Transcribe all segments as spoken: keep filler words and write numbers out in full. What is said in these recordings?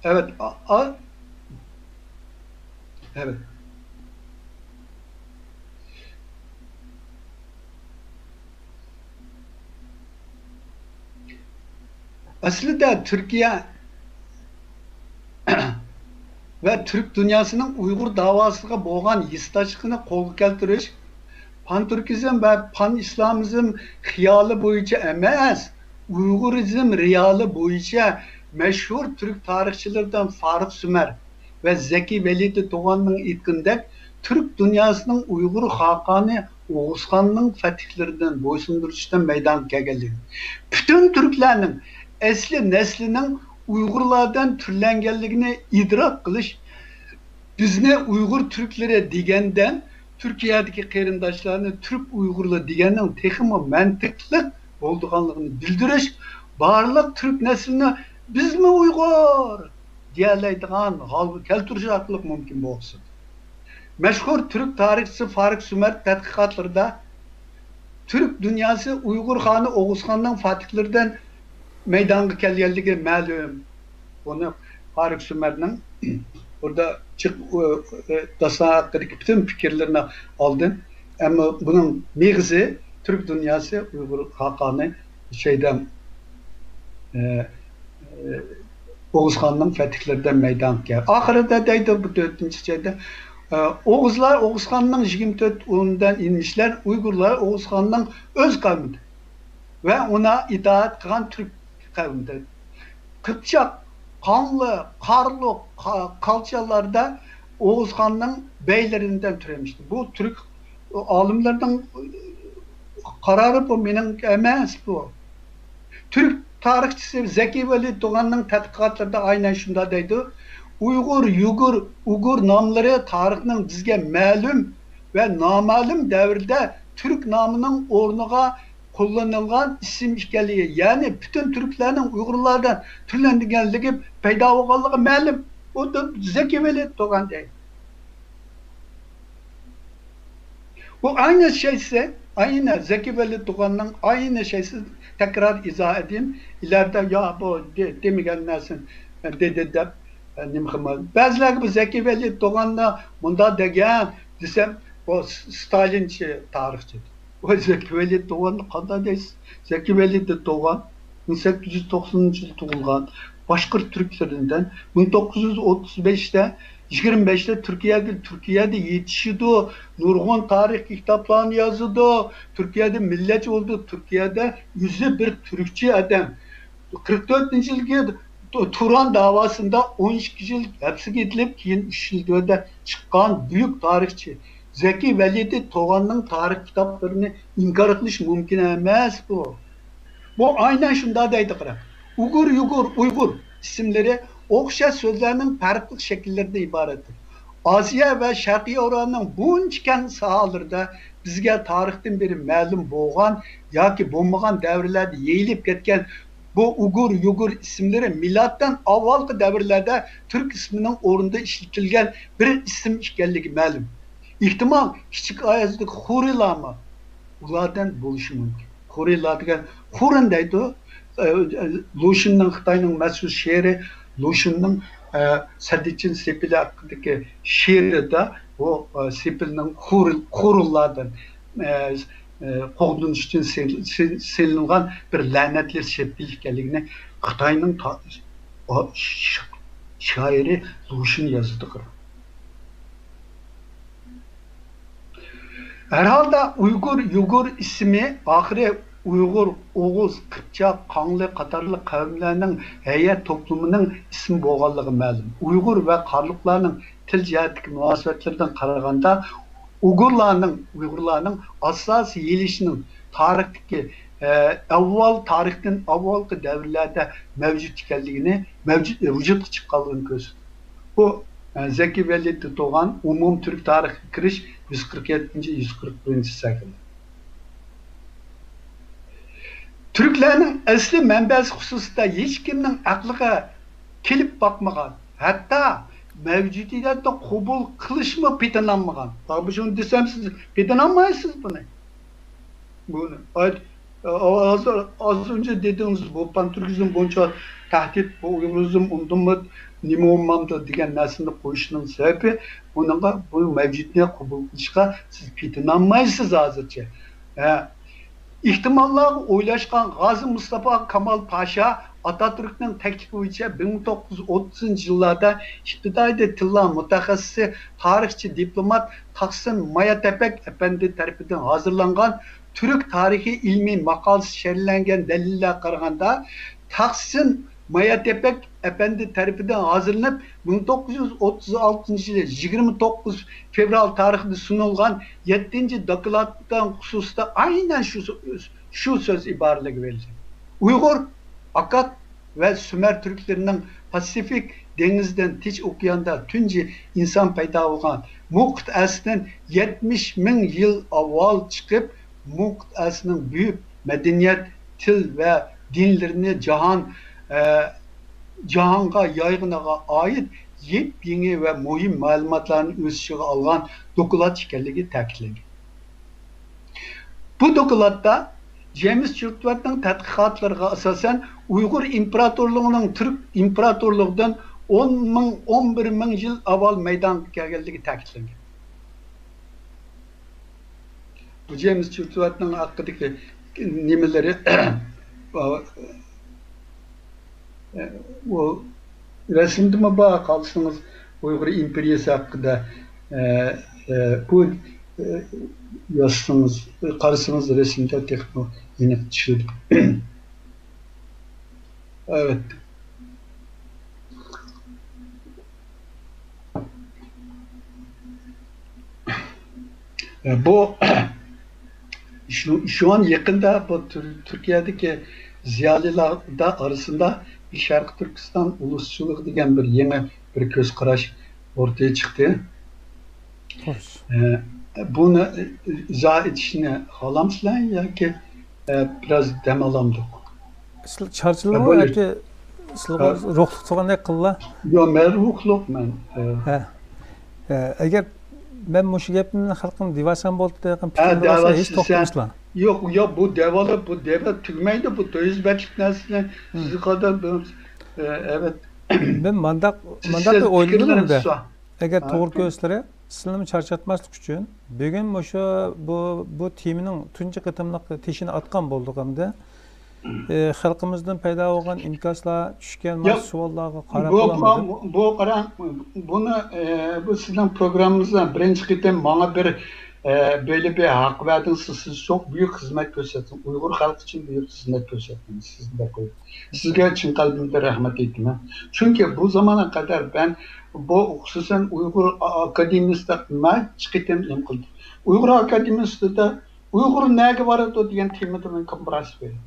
Evet, a, a, evet. ئەسلىدە تۈركىيە ۋە تۈرك دۇنياسىنىڭ ئۇيغۇر داۋاسىغا بولغان ھېسداشلىقىنى قولغا كەلتۈرۈش، پانتۈركىزم ۋە پانئىسلامىزم خىيالى بويىچە ئەمەس، ئۇيغۇرىزم رېئالى بويىچە مەشھۇر تۈرك تارىخچىلىرىدىن فارۇق سۈمەر ۋە زەكى ۋەلىدى دوغاننىڭ ئېيتقىنىدەك، تۈرك دۇنياسىنىڭ ئۇيغۇر خاقانى ئوغۇزخاننىڭ فەتھلىرىدىن، بويسۇندۇرۇشىدىن مەيدانغا كەلگەنلىكى، پۈتۈن تۈركلەرنىڭ ئەسلى نەسلىنىڭ ئۇيغۇرلاردىن تۈرلەنگەنلىكىنى ئىدراك قىلىش، بىزنى ئۇيغۇر تۈركلىرى دېگەندىن، تۈركىيەدىكى قېرىنداشلارنى تۈرك ئۇيغۇرلار دېگەننىڭ تېخىمۇ مەنتىقلىق بولىدىغانلىقىنى بىلدۈرۈش، بارلىق تۈرك نەسلىنى بىزمۇ ئۇيغۇر دېيەلەيدىغان ھالغا كەلتۈرۈش ئارقىلىق مۇمكىن بولسۇن. مەشھۇر تۈرك تارىخچىسى فارۇق سۈمەر تەتقىقاتلىرىدا تۈرك دۇنياسى ئۇيغۇر خانى ئوغۇزخاننىڭ فاتىھلىرىدىن مەيدانغا كەلگەنلىكى مەلۇم. بۇنى فارۇق سۈمەرنىڭ بۇردا چىق-، ئۇ، ئۇ، داستان ھەققىدىكى پۈتۈن پىكىرلىرىنى ئالدىم. ئەمما بۇنىڭ مېغىزى تۈرك دۇنياسى ئۇيغۇر خاقانى شەيدەم، ئە، ئە، ئوغۇزخاننىڭ فەتھلىرىدە مەيدانغا كەل-، ئاخىرىدا دەيدۇ بۇ تۆتىنچى شەيدە، ئە، ئوغۇزلار ئوغۇزخاننىڭ يىگىرمە تۆت ئۇلىنىڭ ئىنىشلەر، ئۇيغۇرلار ئوغۇزخاننىڭ ئۆز قەۋمىدە ۋە ئۇنا ئىتائەت قىلغان تۈرك قەۋمىدە. قىپچاق، قاڭلى، قارلۇق، قا-، قالچانلاردا ئوغۇزخاننىڭ بەيلىرىدىن تۈرەيمىش. بۇ تۈرك ئالىملىرىنىڭ قارارى بۇ، مېنىڭ ئەمەس بۇ. تۈرك تارىخچىسى زەكى ۋەلىد دوغاننىڭ تەتقىقاتلىرىدا ئاينەن شۇنداق دەيدۇ، ئۇيغۇر، يۇگۇر، ئۇگۇر ناملىرى تارىخنىڭ بىزگە مەلۇم ۋە نامەلۇم دەۋرىدە تۈرك نامىنىڭ ئورنىغا قوللىنىلغان ئىسىم ئىكەنلىكى، يەنى پۈتۈن تۈركلەرنىڭ ئۇيغۇرلاردىن تۈرلەنگەنلىكى، پەيدا بولغانلىقى مەلۇم. بۇ زەكى ۋەلىد دوغان دەيدۇ. بۇ ئاينى شەيسى، ئاينى زەكى ۋەلىد دوغاننىڭ ئاينى شەيسى تەكرار ئىزاھ ئېدىم. ئىلەردە يا بۇ دې-، دېمىگەن نەرسىنى دېدى دەپ، نېمە قىلمايدۇ. بەزىلەرگە بۇ زەكى ۋەلىد دوغاننى مۇنداق دېگەن دېسەم، بۇ س-، ستالىنچى تارىخچى. ۋاي، زەكى ۋەلىد دوغاننى قانداق دەيسىز؟ زەكى ۋەلىد دوغان مىڭ سەككىز يۈز توقسىنىنچى يىلى تۇغۇلغان، باشقۇرت تۈركلىرىدىن. مىڭ توققۇز يۈز ئوتتۇز بەشتە، يىگىرمە بەشتە تۈركىيەگە، تۈركىيەدە يېتىشىدۇ، نۇرغۇن تارىخىي كىتابلارنى يازىدۇ، تۈركىيەدە مىللەتچى بولىدۇ، تۈركىيەدە ئۆزى بىر تۈركچى ئادەم. قىرىق تۆتىنچى يىلى تۇران داۋاسىدا ئون ئىككى يىل ھەپسىگە ئېتىلىپ، كېيىن ئۈچ يىل تۆۋەندە چىققان بۈيۈك تارىخچى زەكى ۋەلىدى توغاننىڭ تارىخ كىتابلىرىنى ئىنكار قىلىش مۇمكىن ئەمەس بۇ. بۇ ئاينەن شۇنداق دەيدۇ، قارا. ئۇگۇر، يۇگۇر، ئۇيغۇر ئىسىملىرى ئوخشاش سۆزلەرنىڭ پەرقلىق شەكىللىرىدىن ئىبارەتتۇر. ئاسىيا ۋە شەرقىي ئەۋرالنىڭ بۇنچە كەڭ ساھەلىرىدە بىزگە تارىختىن بېرى مەلۇم بولغان ياكى بولمىغان دەۋرلەردە يېيىلىپ كەتكەن بۇ ئۇگۇر، يۇگۇر ئىسىملىرى مىلادتىن ئاۋۋالقى دەۋرلەردە تۈرك ئىسمىنىڭ ئورنىدا ئىشلىتىلگەن بىر ئىسىم ئىكەنلىكى مەلۇم. ئېھتىمال، كىچىك ئايازدىكى خۇرىلارمۇ ئۇلاردىن بولۇشى مۇمكىن. خۇرىلار دېگەن خۇرىن دەيدۇ. ئە، لۇشۈننىڭ، خىتاينىڭ مەشھۇر شېئىرى لۇشۈننىڭ، ئە، سەددىچىن سېپىلى ھەققىدىكى شېئىرىدا بۇ، ئە، سېپىلنىڭ خۇرىل-، خۇرۇللاردىن، ئە، ئە، قوغدىنىش ئۈچۈن سېل-، سېل-، سېلىنغان بىر لەنەتلىك سېپىل ئىكەنلىكىنى خىتاينىڭ تا-، ئا، ش-، شائىرى لۇشۈن يازىدۇ. ھەر ھالدا ئۇيغۇر، يۇگۇر ئىسمى ئاخىرى ئۇيغۇر، ئوغۇز، قىپچاق، قاڭلى قاتارلىق قەۋملەرنىڭ ھەيئەت توپلىمىنىڭ ئىسمى بولغانلىقى مەلۇم. ئۇيغۇر ۋە قارلۇقلارنىڭ تىل جەھەتتىكى مۇناسىۋەتلىرىدىن قارىغاندا، ئۇگۇرلارنىڭ، ئۇيغۇرلارنىڭ ئاساسىي يېيىلىشىنىڭ تارىختىكى، ئە، ئەۋۋال، تارىختىن ئاۋۋالقى دەۋرلەردە مەۋجۇت ئىكەنلىكىنى، مەۋجۇت، ۋۇجۇدقا چىققانلىقىنى كۆرسىتىدۇ. بۇ، ئە، زەكى ۋەلىدى دوغان، ئومۇمىي تۈرك تارىخىغا كىرىش، يۈز قىرىق يەتتىنچى، يۈز قىرىق بىرىنچى سەھىپە. تۈركلەرنىڭ ئەسلى مەنبەسى خۇسۇسىدا ھېچكىمنىڭ ئەقلىگە كېلىپ باقمىغان، ھەتتا مەۋجۇدىيەتنى قوبۇل قىلىشمۇ پېتىنالمىغان. بۇنى دېسەم، سىز پېتىنالمايسىز بۇنى. بۇنى، ئاي-، ھازىر، ئاز ئۆنچە دېدىڭىز، بۇ پانتۈركىزم بويىچە تەھدىت، بۇ ئۇيغۇرىزم ئۇندىمۇ نېمە بولمامدۇ دېگەن نەرسىنى قويۇشنىڭ سەۋەبى، ئۇنىڭغا بۇ مەۋجۇتنى قوبۇل قىلىشقا سىز پېتىنالمايسىز ھازىرچە. ھە. ئېھتىماللارغا ئويلاشقان غازى مۇستافا كامال پاشا ئاتاتۈركنىڭ تەكلىپى بويىچە بىر مىڭ توققۇز يۈز ئوتتۇزىنچى يىللاردا ئىپتىدائىي تىللار مۇتەخەسسىسى، تارىخچى، دىپلومات تاقسىم ماياتەپەك ئەپەندى تەرىپىدىن ھازىرلانغان تۈرك تارىخىي ئىلمىي ماقالىسى شەرھلەنگەن دەلىللەرگە قارىغاندا، تاقسىم ماياتەپەك ئەپەندى تەرىپىدىن ھازىرلىنىپ، مىڭ توققۇز يۈز ئوتتۇز ئالتىنچى يىلى يىگىرمە توققۇز فېۋرال تارىخىدا سۇنۇلغان يەتتىنچى دوكلاتنىڭ خۇسۇسىدا ئاينەن شۇ، شۇ سۆز ئىبارىلىگە بېرىلگەن. ئۇيغۇر، ئاكات ۋە سۈمەر تۈركلىرىنىڭ پاسىفىك دېڭىزىدىن تىنچ ئوكياندا تۇنجى ئىنسان پەيدا بولغان مۇ قىتئەسىدىن يەتمىش مىڭ يىل ئاۋۋال چىقىپ، مۇ قىتئەسىنىڭ بۈيۈك مەدەنىيەت، تىل ۋە دىنلىرىنى جاھان، ئە، جاھانغا يايغىنىغا ئائىت يېپيېڭى ۋە مۇھىم مەلۇماتلارنى ئۆز ئىچىگە ئالغان دوكلات ئىكەنلىكى تەكىتلەنگەن. بۇ دوكلاتتا جېيمىس چورتۋەتنىڭ تەتقىقاتلىرىغا ئاساسەن، ئۇيغۇر ئىمپېراتورلۇقىنىڭ تۈرك ئىمپېراتورلۇقىدىن ئون مىڭ، ئون بىر مىڭ يىل ئاۋۋال مەيدانغا كەلگەنلىكى تەكىتلەنگەن. بۇ جېيمىس چورتۋەتنىڭ ھەققىدىكى نېمىلىرى، ئۇ رەسىمدىمۇ بار، قالسىڭىز ئۇيغۇر ئىمپېرىيىسى ھەققىدە، ئە، ئە، بۇ، ئە، يازسىڭىز، قارىسىڭىز رەسىمدە تېخىمۇ ئېنىق چۈشىدۇ. ئەۋەت. بۇ شۇ، شۇ يېقىندا بۇ تۈر-، تۈركىيەدىكى زىيالىيلار ئارىسىدا شەرقىي تۈركىستان ئۇلۇسچىلىقى دېگەن بىر يېڭى بىر كۆز قاراش ئورتىغا چىقتى. خوش. ئە، بۇنى ئىزاھ ئېتىشنى خالامسىلەر ياكى، ئە، بىراز دەم ئالامدۇق؟ سىلەر چارچىلىدىڭمۇ ياكى سىلەرگە روھلۇق تۇرغاندەك قىللا؟ يوق، مەن روھلۇق مەن. ئە. ھە. ئە، ئەگەر مەن مۇشۇ گەپنى خەلقىم دېۋالسام بولدى دەيدىغان پىكىردە بولسا، ھېچ توختىمىسىلا. يوق، يوق، بۇ دەۋالىپ، بۇ دەۋا تۈگىمەيدۇ، بۇ تۆت يۈز بەتلىك نەرسىنى سىزگە قادار، ئە، ئەۋەت. مەن مانداق، مانداق بىر ئويلىدىم. ئەگەر توغرا كۆرسىلىرى، سىلىنىمۇ چارچاتماسلىق ئۈچۈن، بۈگۈن مۇشۇ، بۇ، بۇ تېمىنىڭ تۇنجى قېتىملىق تېشىنى ئاتقان بولدۇق ئەمدى. ئى، خەلقىمىزدىن پەيدا بولغان ئىنكاسلار، چۈشكەن مۇشۇ سوئاللارغا قاراپ بولالمىدىم. بۇ، بۇ، قاراڭ، بۇنى، ئى، بۇ سىزنىڭ پروگراممىڭىزدا بىرىنچى قېتىم ماڭا بىر، ئى، بۆلە بىر ھەق بەردىڭىز، سىز، سىز چوڭ بۈيۈك خىزمەت كۆرسەتتىڭىز. ئۇيغۇر خەلقى ئۈچۈن بۈيۈك خىزمەت كۆرسەتتىڭىز. سىزنى دەپ قويۇپ. سىزگە چىن قەلبىمدىن رەھمەت ئېيتىمەن. چۈنكى بۇ زامانغا قەدەر مەن بۇ، خۇسۇسەن، ئۇيغۇر ئا-، ئاكادېمىيىسىدا نەچچە قېتىم نېمە قىلدىم. ئۇيغۇر ئاكادېمىيىسىدا ئۇيغۇر نەگە بارىدۇ دېگەن تېمىدا مەن كونفېرانس بەردىم.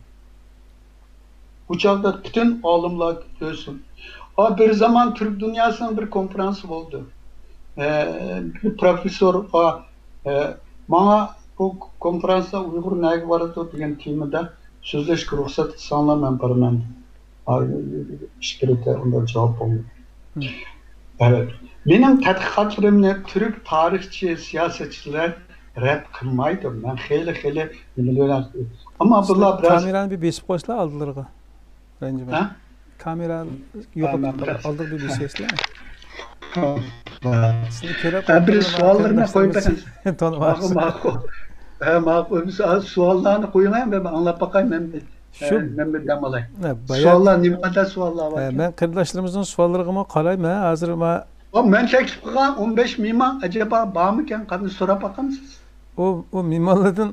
ئۇ چاغدا پۈتۈن ئالىملار كۆرسۇن. ئا، بىر زامان تۈرك دۇنياسىنىڭ بىر كونفېرانسى بولدى. ئە، بىر پروفېسسور، ئا، ئە، ماڭا بۇ كونفېرانستا ئۇيغۇر نەگە بارىدۇ دېگەن تېمىدا سۆزلەشكە رۇخسەت قىلساڭلار، مەن بارىمەن. ئىچكىرىدە ئۇنداق جاۋاب بولمىدى. مم. ئەۋەت. مېنىڭ تەتقىقاتلىرىمنى تۈرك تارىخچى، سىياسەتچىلەر رەت قىلمايدۇ. مەن خېلى، خېلى نېمىلەر، ئەمما بۇلار بىراز كامېرانى بىر بېسىپ قويسىلا ئالدىلىرىغا. رەنجىمەڭ. ھە؟ كامېرا يوقاپ، ھە، مەن بىراز ئالدىغا بىر بېسىۋەتسىلە. سىزنى كۆرۈپ، ھە، بىر سوئاللىرىمنى قويۇپ بېرىڭ. ماقۇل، ماقۇل. ھە، ماقۇل. بىز ھازىر سوئاللارنى قويۇڭ، مەن بىر ئاڭلاپ باقاي، مەن بىر، شۇ، ھە، مەن بىر دەم ئالاي. ھە، بايا-، سوئاللار، نېمە قەدەر سوئاللار بار؟ ھە، مەن قېرىنداشلىرىمىزنىڭ سوئاللىرىغىمۇ قارايمەن. ھازىر ما-، ئا، مەن تەكلىپ قىلغان ئون بەش مېھمان ئەجەبا بارمىكەن؟ قانداق سوراپ باقامسىز؟ ئۇ، ئۇ مېھمانلاردىن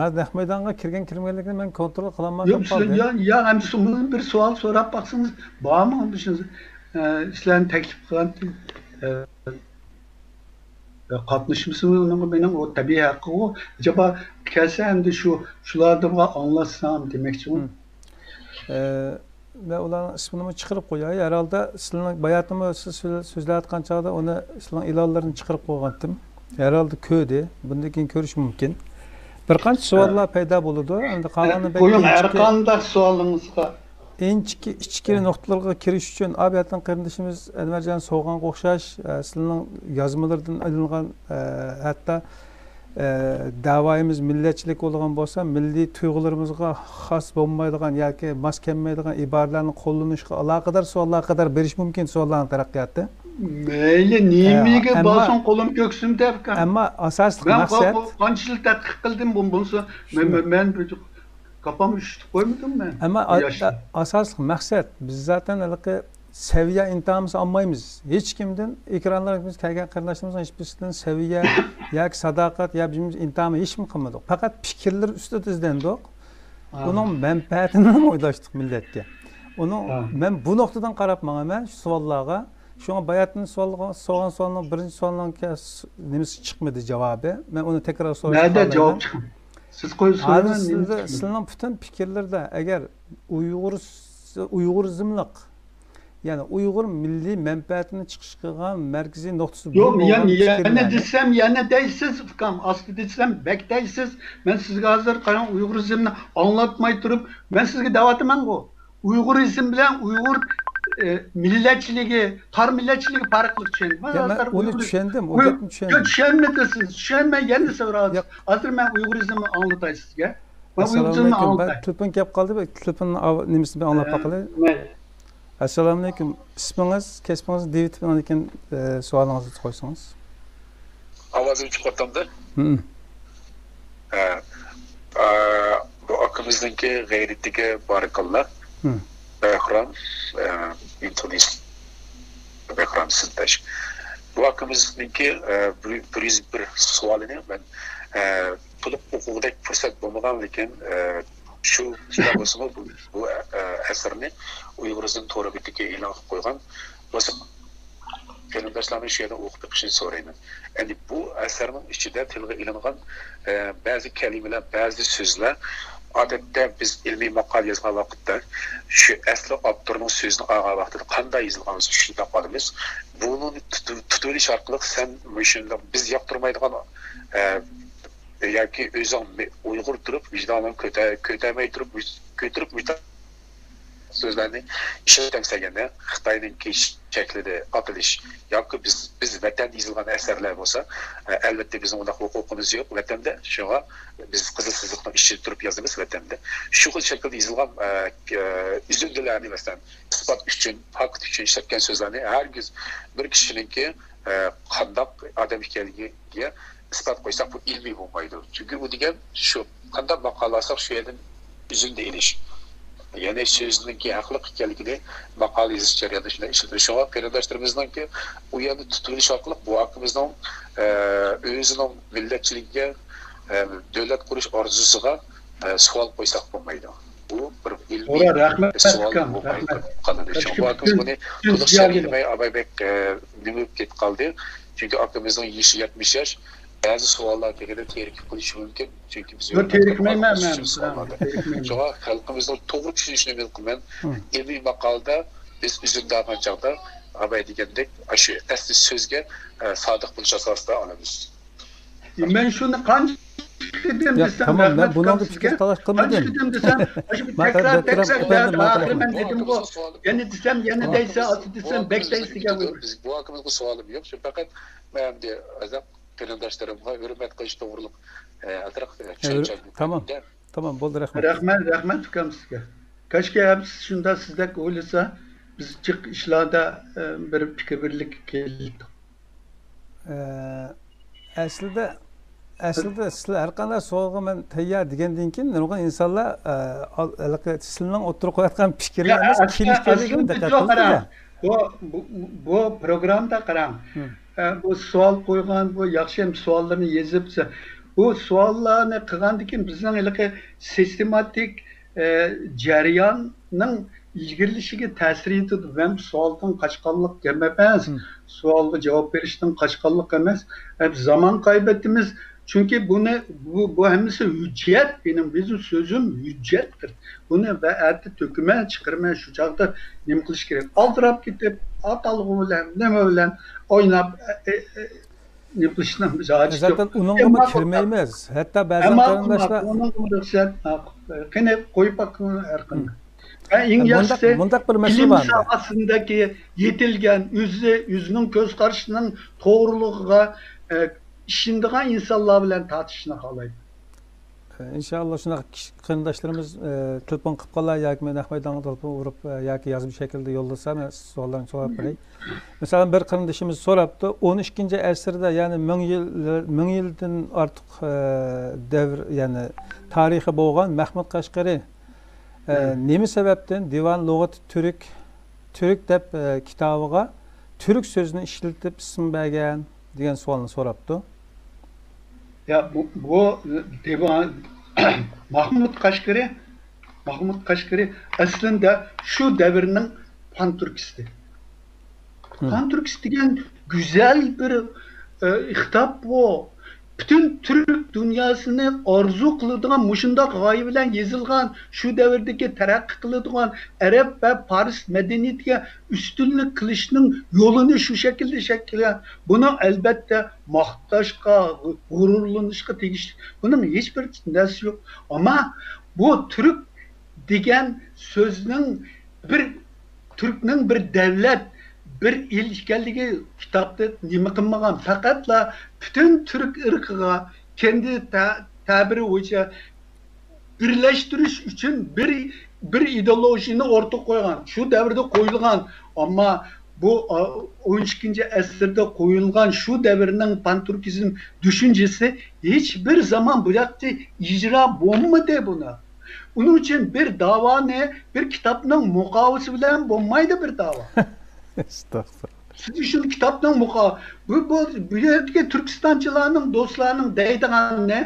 ھازىر نەق مەيدانغا كىرگەن كىرمىگەنلىكىنى مەن كونترول قىلالماستىن قالدىم. ياق، ياق، ئەمدى سىز بىر سوئال سوراپ باقسىڭىز بارمۇ؟ بىز، ئە، سىلەرنى تەكلىپ قىلغان، ئە، قاتنىشمىسىمۇ ئۇنىڭغا مېنىڭ ئۇ تەبىئىي ھەققىغۇ. ئەجەبا كەلسە ئەمدى شۇ، شۇلاردىنغا ئاڭلاتسام دېمەكچىمەن. مم. ئە، مەن ئۇلارنىڭ ئىسمىنىمۇ چىقىرىپ قوياي. ھەرھالدا سىلىنىڭ باياتىنمۇ سىز سۆز-، سۆزلەۋاتقان چاغدا ئۇنى سىلىنىڭ ئېلانلىرىنى چىقىرىپ قويغانتىم. ھەرھالدا كۆردى. بۇندىن كېيىن كۆرۈشى مۇمكىن. بىر قانچە سوئاللار پەيدا بولىدۇ. ئەمدى قالغىنى بەلكى قويۇڭ، ھەر قانداق سوئالىڭىزغا. ئىنچىكە، ئىچكىرى نۇقتىلىرىغا كىرىش ئۈچۈن، ئابىياتنىڭ قېرىندىشىمىز ئەنۋەرجان سوغانغا ئوخشاش، ئە، سىلىنىڭ يازمىلىرىدىن ئېلىنغان، ئە، ھەتتا ئە، دەۋايىمىز مىللەتچىلىك بولغان بولسا، مىللىي تۇيغۇلىرىمىزغا خاس بولمايدىغان ياكى ماس كەلمەيدىغان ئىبارىلەرنى قوللىنىشقا ئالاقىدار سوئاللارغا قەدەر بېرىش مۇمكىن، سوئاللارنى تەرەققىياتتا. مەيلى، نېمىگە ئەمما بارسۇن، قولۇم كۆكسۈمدە، ئۇكام. ئەمما ئاساسلىق مەن مەقسەت قانچىلىك تەتقىق قىلدىم بۇ، بۇنىسى. مەن، شۇ مەن، مەن كاپام ئۈشۈتۈپ قويمىدىم مەن. ئەمما ئا-، ئاساسلىق مەقسەت، بىز زاتەن ھېلىقى سەۋىيە ئىنتاھامىزنى ئالمايمىز. ھېچ كىمدىن، ئېكرانلارغا بىز كەلگەن قېرىنداشلىرىمىزنىڭ ھېچ بىرسىدىن سەۋىيە ياكى ساداقەت يا بىزنىڭ ئىنتاھامى ھېچنېمە قىلمىدۇق. پەقەت پىكىرلىرى ئۈستىدە ئىزدەندۇق. ھا. ئۇنىڭ مەنپەئەتىنى ئويلاشتۇق مىللەتكە. ئۇنىڭ، ھا. مەن بۇ نۇقتىدىن قاراپ ماڭىمەن شۇ سوئاللارغا. شۇڭا باياتىن سوئالغا، سورىغان سوئالنىڭ بىرىنچى سوئالنىڭ كە-، نېمىسى چىقمىدى جاۋابى. مەن ئۇنى تەكرار سوراشنى نەدە خالايمەن. جاۋاب چىقمىدى؟ سىز قويسىڭىز ھازىر مەن سىزدە، نېمە سىزنىڭ پۈتۈن پىكىرلىرىدە ئەگەر ئۇيغۇر، ئۇيغۇرىزملىق، يەنى ئۇيغۇر مىللىي مەنپەئەتىنى چىقىش قىلغان مەركىزىي نۇقتىسى بۇ يوق، يەنە، بولغان يەنە پىكىرلەرنى دېسەم، يەنە دەيسىز، ئۇكام، ئاستا دېسەم، بەك دەيسىز. مەن سىزگە ھازىر، قاراڭ، ئۇيغۇرىزمنى ئاڭلاتماي تۇرۇپ، مەن سىزگە دەۋاتىمەنغۇ. ئۇيغۇرىزم بىلەن ئۇيغۇر، ئە، مىللەتچىلىكى، تار مىللەتچىلىكى پەرقلىق چۈشەندىڭىز. يا، مەن ھازىر ئۇنى ئۇيغۇر-، چۈشەندىم، ئۇ ئۇي-، گەپنى چۈشەندىم. يا، چۈشەنمىدىڭىز سىز، چۈشەنمەي يەنە سوراۋاتىسىز. ياق. ھازىر مەن ئۇيغۇرىزمنى ئاڭلىتاي سىزگە. مەن ئۇيغۇرىزمنى ئەسسالامۇئەلەيكۇم. بەك ئاڭلىتاي. تېلېفون كەپ قالدى، بەك تېلېفوننىڭ ئاۋ-، نېمىسىنى بىر ئاڭلاپ ئە، باقىلى. مەيلى. ئەسسالامۇئەلەيكۇم. ئىسمىڭىز، كەسپىڭىزنى دېيىۋېتىپ، ئاندىن كېيىن، ئە، سوئالىڭىزنى قويسىڭىز. ئاۋازىم چىقىۋاتامدۇ؟ ھىم. ھە. ئا، بۇ ئاكىمىزنىڭكى غەيرىتىگە بارىكاللا. ھىم. بەھرام، ئا، ئىنتونىس. بەھرام سىرداش. بۇ ئاكىمىزنىڭكى، ئا، بىر، بىر يۈز بىر سوئالىنى مەن، ئا، تولۇق ئوقۇغۇدەك پۇرسەت بولمىغان، لېكىن، ئا، شۇ كىتاب بولسىمۇ بۇ، بۇ، ئا، ئەسەرنى ئۇيغۇرىزم تورى بېتىگە ئېلان قىلىپ قويغان. بولسا قېرىنداشلارنى شۇ يەردىن ئوقۇپ بېقىشنى سورايمەن. ئەمدى بۇ ئەسەرنىڭ ئىچىدە تىلغا ئېلىنغان، ئە، بەزى كەلىمىلەر، بەزى سۆزلەر، ئادەتتە بىز ئىلمىي ماقالە يازغان ۋاقىتتا شۇ ئەسلى ئاپتورنىڭ سۆزىنى ئالغان ۋاقتىدا قانداق يېزىلغانلىقىنى چۈشىنىپ قالىمىز. بۇنىڭ تۇتۇ-، تۇتۇۋېلىش ئارقىلىق سەن مۇشۇنداق بىز ياقتۇرمايدىغان، ئە، ياكى ئۆزۈڭ مە-، ئۇيغۇر تۇرۇپ، ۋىجدانىڭنى كۆتە-، كۆتەرمەي تۇرۇپ، كۆتۈرۈپ، ۋىجدان سۆزلەرنى ئىشلىتەمسەن يەنە خىتاينىڭكى شەكلىدە ئاتىلىش ياكى بىز، بىز ۋەتەندە يېزىلغان ئەسەرلەر بولسا، ئە، ئەلۋەتتە بىزنىڭ ئۇنداق ھوقۇقىمىز يوق ۋەتەندە. شۇڭا بىز قىزىل سىزىقنىڭ ئىچىدە تۇرۇپ يازىمىز ۋەتەندە. شۇ خىل شەكىلدە يېزىلغان، ئە، ئە، ئۈزۈندىلەرنى، مەسىلەن، ئىسپات ئۈچۈن، پاكىت ئۈچۈن ئىشلەتكەن سۆزلەرنى ھەرگىز بىر كىشىنىڭكى، ئە، قانداق ئادەم ئىكەنلىكىگە ئىسپات قويساق، بۇ ئىلمىي بولمايدۇ. چۈنكى ئۇ دېگەن شۇ، قانداق ماقالە ئالساق، شۇ يەردىن ئۈزۈندە ئېلىش. يەنى سۆزنىڭكى ھەقلىق ئىكەنلىكىنى ماقالە يېزىش جەريانىدا شۇنداق ئىشلىتىدۇ. شۇڭا قېرىنداشلىرىمىزنىڭكى ئۇ يەردە تۇتۇۋېلىش ئارقىلىق بۇ ئاكىمىزنىڭ، ئە، ئۆزىنىڭ مىللەتچىلىكىگە، ئە، دۆلەت قۇرۇش ئارزۇسىغا، ئە، سوئال قويساق بولمايدۇ. بۇ بىر ئىلمىي توغرا، رەھمەت، سوئال ئۇكام، بولمايدۇ. رەھمەت. قالىدۇ. شۇڭا بۇ ئاكىمىز بۇنى تولۇق شەرھلىمەي، ئاباي بەك، ئە، نېمە بولۇپ كېتىپ قالدى. چۈنكى ئاكىمىزنىڭ يېشى يەتمىش ياش. بەزى سوئاللار دېگەندە تېرىكىپ قېلىشى مۇمكىن. چۈنكى بىز يوق، تېرىكمەيمەن مەن، تېرىكمەيمەن. شۇڭا خەلقىمىزنىڭ توغرا چۈشىنىشىنى ئۈمىد قىلىمەن. ئىلمىي ماقالىدە بىز ئۈزۈندە ئالغان چاغدا، ئاباي دېگەندەك، ئاشۇ ئەسلى سۆزگە، ئە، سادىق بولۇش ئاساسىدا ئالىمىز. مەن شۇنى قانچە قېتىم دېسەم، تامام، مەن رەھمەت بۇنىڭغا ئۇكام سىزگە. قانچە قېتىم دېسەم، ئاشۇ بەك تەكرار، تەكرار، تەكرار، تەكرار، مەن دېدىمغۇ. يەنە دېسەم، يەنە دەيسە، ئاستا دېسەم، بەك دەيسە دېگەن. بىز، بۇ ھەققىدە سوئالىم يوق. شۇ پەقەت مەن ئەمدى ئازراق قېرىنداشلىرىمغا ھۆرمەت قىلىش توغرىلىق، ئە، ئازراق، ئە، چۈشەنچە. تامام. تامام، بولدى، رەھمەت. رەھمەت، رەھمەت ئۇكام سىزگە. كاشكى ھەممىسى شۇنداق سىزدەك ئويلىسا، بىز جىق ئىشلاردا، ئە، بىر پىكىر بىرلىككە كېلەتتۇق. ئە، ئەسلىدە، ئەسلىدە سىلەر ھەر قانداق سوئالغا مەن تەييار دېگەندىن كېيىن، نۇرغۇن ئىنسانلار، ئە، ئال-، ھېلىقى سىلەرنىڭ ئوتتۇرىغا قويۇۋاتقان پىكىرلەرنىڭ كېلىشكەنلىكىگە دىققەت قىلدى. بۇ، بۇ، بۇ پروگراممىدا قاراڭ. ئە، بۇ سوئال قويغان، بۇ ياخشى ھەم سوئاللىرىنى يېزىپ، بۇ سوئاللارنى قىلغاندىن كېيىن بىزنىڭ ھېلىقى سىستېماتىك، ئە، جەرياننىڭ ئىلگىرىلىشىگە تەسىر يېتىدۇ. مەن سوئالدىن قاچقانلىق گەپ ئەمەس، سوئالغا جاۋاب بېرىشتىن قاچقانلىق ئەمەس. ئە، زامان قايبەتتىمىز. چۈنكى بۇنى، بۇ، بۇ ھەممىسى ھۆججەت. مېنىڭ بىزنىڭ سۆزۈم ھۆججەتتۇر. بۇنى ۋە ئەتە تۆكىمەن، چىقىرىمەن، شۇ چاغدا نېمە قىلىش كېرەك؟ ئالدىراپ كېتىپ، ئاتالغۇ بىلەن، نېمە بىلەن ئويناپ، ئە، ئە، ئە، نېمە قىلىشنىڭ بىز ھاجىتى يوق. زاتەن ئۇنىڭغىمۇ كىرمەيمىز. ھەتتا بەزەن قېرىنداشلار ئۇنىڭغىمۇ رۇخسەت. قېنى، قويۇپ باققىن ھەر قانداق. ئەڭ ياخشىسى مۇنداق بىر مەسىلە بار. ئىلىم ساھەسىندىكى يېتىلگەن، ئۆزى، ئۆزىنىڭ كۆز قارىشىنىڭ توغرىلىقىغا، ئە، ئىشىنىدىغان ئىنسانلار بىلەن تارتىشىشنى خالايمەن. ئىنشاللا شۇنداق كىشى، قېرىنداشلىرىمىز، ئە، تېلېفون قىلىپ قالار ياكى مەن ئەخمەت ئاغا تېلېفون ئۇرۇپ، ئە، ياكى يازما شەكىلدە يوللىسا، مەن سوئاللارنى سوراپ بېرەي. مىسالەن، بىر قېرىندىشىمىز سوراپتۇ، ئون ئىككىنچى ئەسىردە، يەنى مىڭ يىل، مىڭ يىلدىن ئارتۇق، ئە، دەۋر، يەنى تارىخى بولغان مەھمۇد قەشقىرى، ئە، نېمە سەۋەبتىن دىۋان لۇغىتى تۈرك، تۈرك دەپ، ئە، كىتابىغا تۈرك سۆزىنى ئىشلىتىپ ئىسىم بەرگەن دېگەن سوئالنى سوراپتۇ. يا، بۇ، بۇ دىۋان، مەھمۇد قەشقىرى، مەھمۇد قەشقىرى ئەسلىندە شۇ دەۋرنىڭ پانتۈركىسى. پانتۈركىسى دېگەن گۈزەل بىر، ئە، خىتاب بۇ. پۈتۈن تۈرك دۇنياسىنى ئارزۇ قىلىدىغان مۇشۇنداق غايە بىلەن يېزىلغان، شۇ دەۋردىكى تەرەققىي قىلىدىغان ئەرەب ۋە پارس مەدەنىيىتىگە ئۈستۈنلۈك قىلىشنىڭ يولىنى شۇ شەكىلدە شەكىللىگەن. بۇنىڭ ئەلبەتتە ماختاشقا، غۇرۇرلىنىشقا تېگىشلىك. بۇنىڭ ھېچ بىر نەرسىسى يوق. ئەمما بۇ تۈرك دېگەن سۆزنىڭ بىر، تۈركنىڭ بىر دەۋلەت، بىر ئېل ئىكەنلىكى كىتابتا نېمە قىلمىغان. پەقەتلا پۈتۈن تۈرك ئىرقىغا كەندى تە-، تەبىرى بويىچە بىرلەشتۈرۈش ئۈچۈن بىر، بىر ئىدېئولوگىيىنى ئورتىغا قويغان. شۇ دەۋردە قويۇلغان. ئەمما بۇ، ئا، ئون ئىككىنچى ئەسىردە قويۇلغان شۇ دەۋرنىڭ پانتۈركىزم چۈشەنچىسى ھېچ بىر زامان بۇ ياقتا ئىجرا بولمىدى بۇنى. ئۇنىڭ ئۈچۈن بىر داۋانى بىر كىتابنىڭ مۇقاۋىسى بىلەن بولمايدۇ بىر داۋا. ئەستەغپۇرۇللا. سىز ئۈچۈن كىتابنىڭ مۇقا-، بۇ، بۇ، بۇ يەردىكى تۈركىستانچىلارنىڭ، دوستلارنىڭ دەيدىغىنى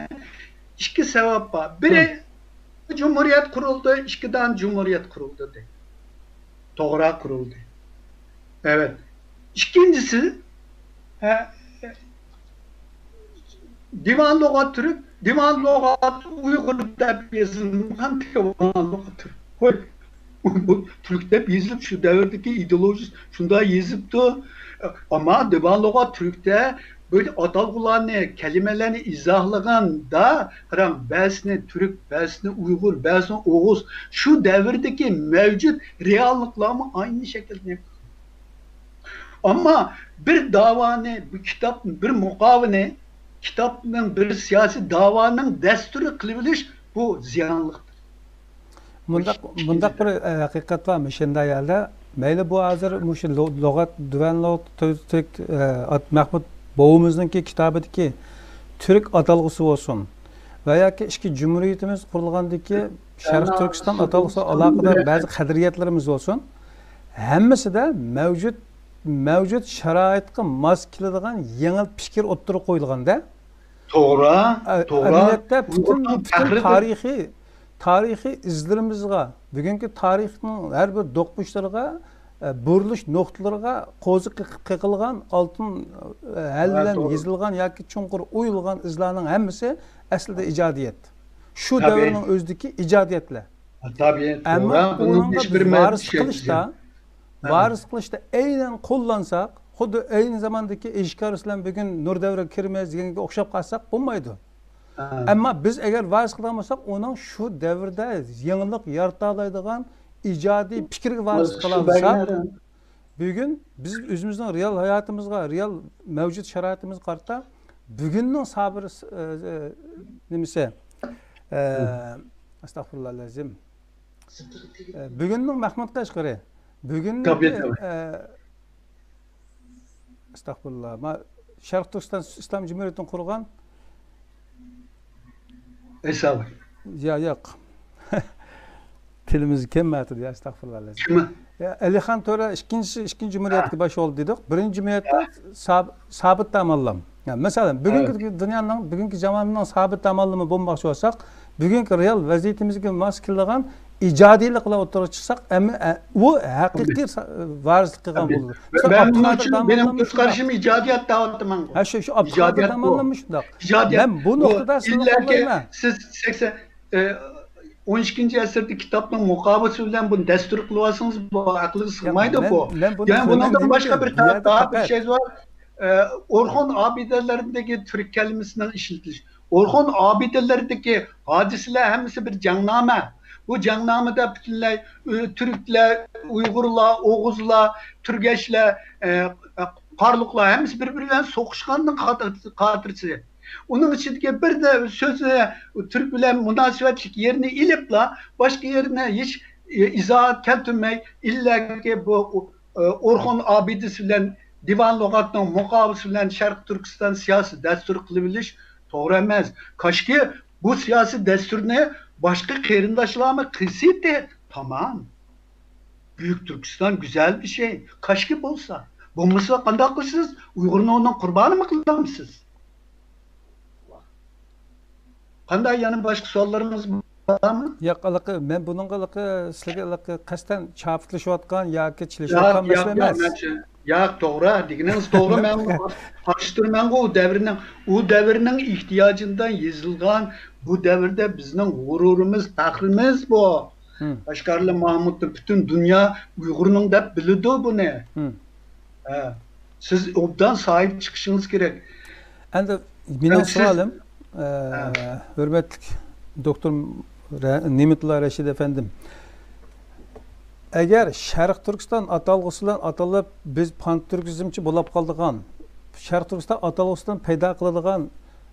ئىككى سەۋەب بار. بىرى، جۇمھۇرىيەت قۇرۇلدى، ئىككى دانە جۇمھۇرىيەت قۇرۇلدى دەيدۇ. توغرا، قۇرۇلدى. ئەۋەت. ئىككىنچىسى، ھە، دىۋان لۇغات تۈرك، دىۋان لۇغات ئۇيغۇر دەپ يېزىلمىغان، دىۋان لۇغات تۈرك. ھوي، بۇ تۈرك دەپ يېزىلىپ، شۇ دەۋردىكى ئىدېئولوگىيىسى شۇنداق يېزىپتۇ. ئەمما دىۋان لۇغات تۈركتە بۇ ئاتالغۇلارنى، كەلىمىلەرنى ئىزاھلىغاندا، قاراڭ، بەزىسىنى تۈرك، بەزىسىنى ئۇيغۇر، بەزىسىنى ئوغۇز، شۇ دەۋردىكى مەۋجۇت رېئاللىقلارمۇ ئاينى شەكىلدە. ئەمما بىر داۋانى، بىر كىتاب، بىر مۇقاۋىنى، كىتابنىڭ، بىر سىياسىي داۋانىڭ دەستۇرى قىلىۋېلىش، بۇ زىيانلىقتۇر. مۇنداق، مۇنداق بىر، ئە، ھەقىقەت بار مۇشۇنداق يەردە. مەيلى بۇ ھازىر مۇشۇ لۇ-، لۇغەت، دىۋان لۇغەت تۈ-، تۈرك، ئە، ئات-، مەھمۇد بوۋىمىزنىڭكى كىتابىدىكى تۈرك ئاتالغۇسى بولسۇن ۋە ياكى ئىككى جۇمھۇرىيىتىمىز قۇرۇلغاندىكى شەرقىي تۈركىستان ئاتالغۇسىغا ئالاقىدار بەزى قەدرىيەتلىرىمىز بولسۇن، ھەممىسىدە مەۋجۇت، مەۋجۇت شارائىتقا ماس كېلىدىغان يېڭى پىكىر ئوتتۇرىغا قويۇلغاندا، توغرا، ئە-، توغرا. ئەمەلىيەتتە پۈتۈن، ئۇيغۇرنىڭ پۈتۈن پەخرىدۇر. تارىخىي، تارىخىي ئىزلىرىمىزغا، بۈگۈنكى تارىخنىڭ ھەر بىر دوقمۇشلىرىغا، ئە، بۇرۇلۇش نۇقتىلىرىغا قوزۇق قېقىپ قېقىلغان، ئالتۇن، ئە، ھەل ھە، بىلەن توغرا. يېزىلغان ياكى چوڭقۇر ئويۇلغان ئىزلارنىڭ ھەممىسى ئەسلىدە ئىجادىيەت. شۇ تەبىئىي. دەۋرنىڭ ئۆزىدىكى ئىجادىيەتلەر. تەبىئىي، ئەمما توغرا. بۇنىڭ ئۇنىڭغا ھېچ بىر بىز مەن ۋارىس چۈشەنچىسى قىلىشتا، يوق. ھە. ۋارىس قىلىشتا ئەينەن قوللانساق، خۇددى ئەينى زاماندىكى ئىشكارىسى بىلەن بۈگۈن نۇر دەۋرىگە كىرىمىز دېگەنگە ئوخشاپ قالساق بولمايدۇ. ھە. ئەمما بىز ئەگەر ۋارىس قىلىدىغان بولساق، ئۇنىڭ شۇ دەۋردە يېڭىلىق يارىتالايدىغان ئىجادىي پىكرىگە ۋارىس قىلالايساق، بۈگۈن بىز ئۆزىمىزنىڭ رېئال ھاياتىمىزغا، رېئال مەۋجۇت شارائىتىمىزغا قارىتا، بۈگۈننىڭ سابىر، ئە، ئە، نېمىسى، ئە، ئەستەغپۇرۇللا لازىم. ئە، بۈگۈننىڭ مەھمۇد قەشقىرى، بۈگۈننىڭ، تەبىئىي، تەبىئىي. ئە، ئەستەغپۇرۇللا. ما-، شەرقىي تۈركىستان ئىسلام جۇمھۇرىيىتىنى قۇرغان ئەيسا. يا، ياق. تىلىمىزگە كەلمەيۋاتىدۇ، يا، ئەستەغپۇرۇللا. كىم؟ يا، ئەلىخان تۆرە ئىككىنچى، ئىككىنچى جۇمھۇرىيەتكە باش بولدى دېدۇق. بىرىنچى جۇمھۇرىيەتتە ھە. ساب-، سابىت ئاماللام. يا، مەسىلەن، بۈگۈنكى ھە. دۇنيانىڭ، بۈگۈنكى زاماننىڭ سابىت ئاماللىمى بولماقچى بولساق، بۈگۈنكى رېئال ۋەزىيىتىمىزگە ماس كېلىدىغان ئىجادىيلىق بىلەن ئوتتۇرىغا چىقساق، ئەمما، ئە، ئۇ ھەقىقىي سا-، ۋارىسلىق قىلغان بولىدۇ. مەن بۇنىڭ ئۈچۈن مېنىڭ كۆز قارىشىم ئىجادىيەت دەۋاتىمەن. ھە، شۇ، شۇ ئابدۇقادىر داموللاممۇ شۇنداق. ئىجادىيەت. مەن بۇ نۇقتىدا سىزنى قوللايمەن. سىز سەكسەن، ئە، ئون ئىككىنچى ئەسىردىكى كىتابنىڭ مۇقاۋىسى بىلەن بۇنى دەستۇر قىلىۋالسىڭىز، بۇ ئەقىلگە سىغمايدۇ بۇ. يەنە بۇنىڭدىن باشقا بىر تا-، بىر شەي بار. ئە، ئورخۇن ئابىدىلىرىدىكى تۈرك كەلىمىسىنىڭ ئىشلىتىلىشى. ئورخۇن ئابىدىلىرىدىكى ھادىسىلەر ھەممىسى بىر جەڭنامە. بۇ جەڭنامىدە پۈتۈنلەي، ئۆ-، تۈركلەر، ئۇيغۇرلار، ئوغۇزلار، تۈرگەشلەر، ئە، ئە، قارلۇقلار ھەممىسى بىر-بىرى بىلەن سوقۇشقاننىڭ خاتىرىسى. ئۇنىڭ ئىچىدىكى بىر سۆزنى تۈرك بىلەن مۇناسىۋەتلىك يېرىنى ئېلىپلا، باشقا يېرىنى ھېچ ئىزاھات كەلتۈرمەي، ئىللاكى بۇ ئورخۇن ئابىدىسى بىلەن دىۋان لۇغەتنىڭ مۇقاۋىسى بىلەن شەرقىي تۈركىستان سىياسىي دەستۇر قىلىۋېلىش توغرا ئەمەس. كاشكى بۇ سىياسىي دەستۇرنى باشقا قېرىنداشلارمۇ قىلسىتى. تامام. بۈيۈك تۈركىستان گۈزەل بىر شەي. كاشكى بولسا. بولمىسا قانداق قىلىسىز؟ ئۇيغۇرنى ئۇنىڭ قۇربانىمۇ قىلامسىز؟ قانداق، يەنە باشقا سوئاللىرىڭىز بارمۇ؟ ياق، ھېلىقى مەن بۇنىڭغا، ھېلىقى سىلەرگە ھېلىقى قەستەن چاپلىشىۋاتقان ياكى ياق، چېلىشىۋاتقان ياق، مەسىلە ياق، ئەمەس. مەن چۈ-، ياق، توغرا دېگىنىڭىز توغرا. مەن قارشى تۇرماڭغۇ، ئۇ دەۋرنىڭ، ئۇ دەۋرنىڭ ئېھتىياجىدىن يېزىلغان، بۇ دەۋردە بىزنىڭ غۇرۇرىمىز، پەخرىمىز بۇ. ھىم. قەشقەرلى ماھمۇدنى پۈتۈن دۇنيا ئۇيغۇرنىڭ دەپ بىلىدۇ بۇنى. ھىم. ھە. سىز ئوبدان ساھىب چىقىشىڭىز كېرەك. ئەمدى مېنىڭ سوئالىم، ئە، ھە. ھۆرمەتلىك دوكتور رە-، نېمەتۇللا رەشىد ئەپەندىم، ئەگەر شەرقىي تۈركىستان ئاتالغۇسى بىلەن ئاتىلىپ، بىز پانتۈركىزمچى بولاپ قالىدىغان، شەرقىي تۈركىستان ئاتالغۇسى بىلەن پەيدا قىلىدىغان،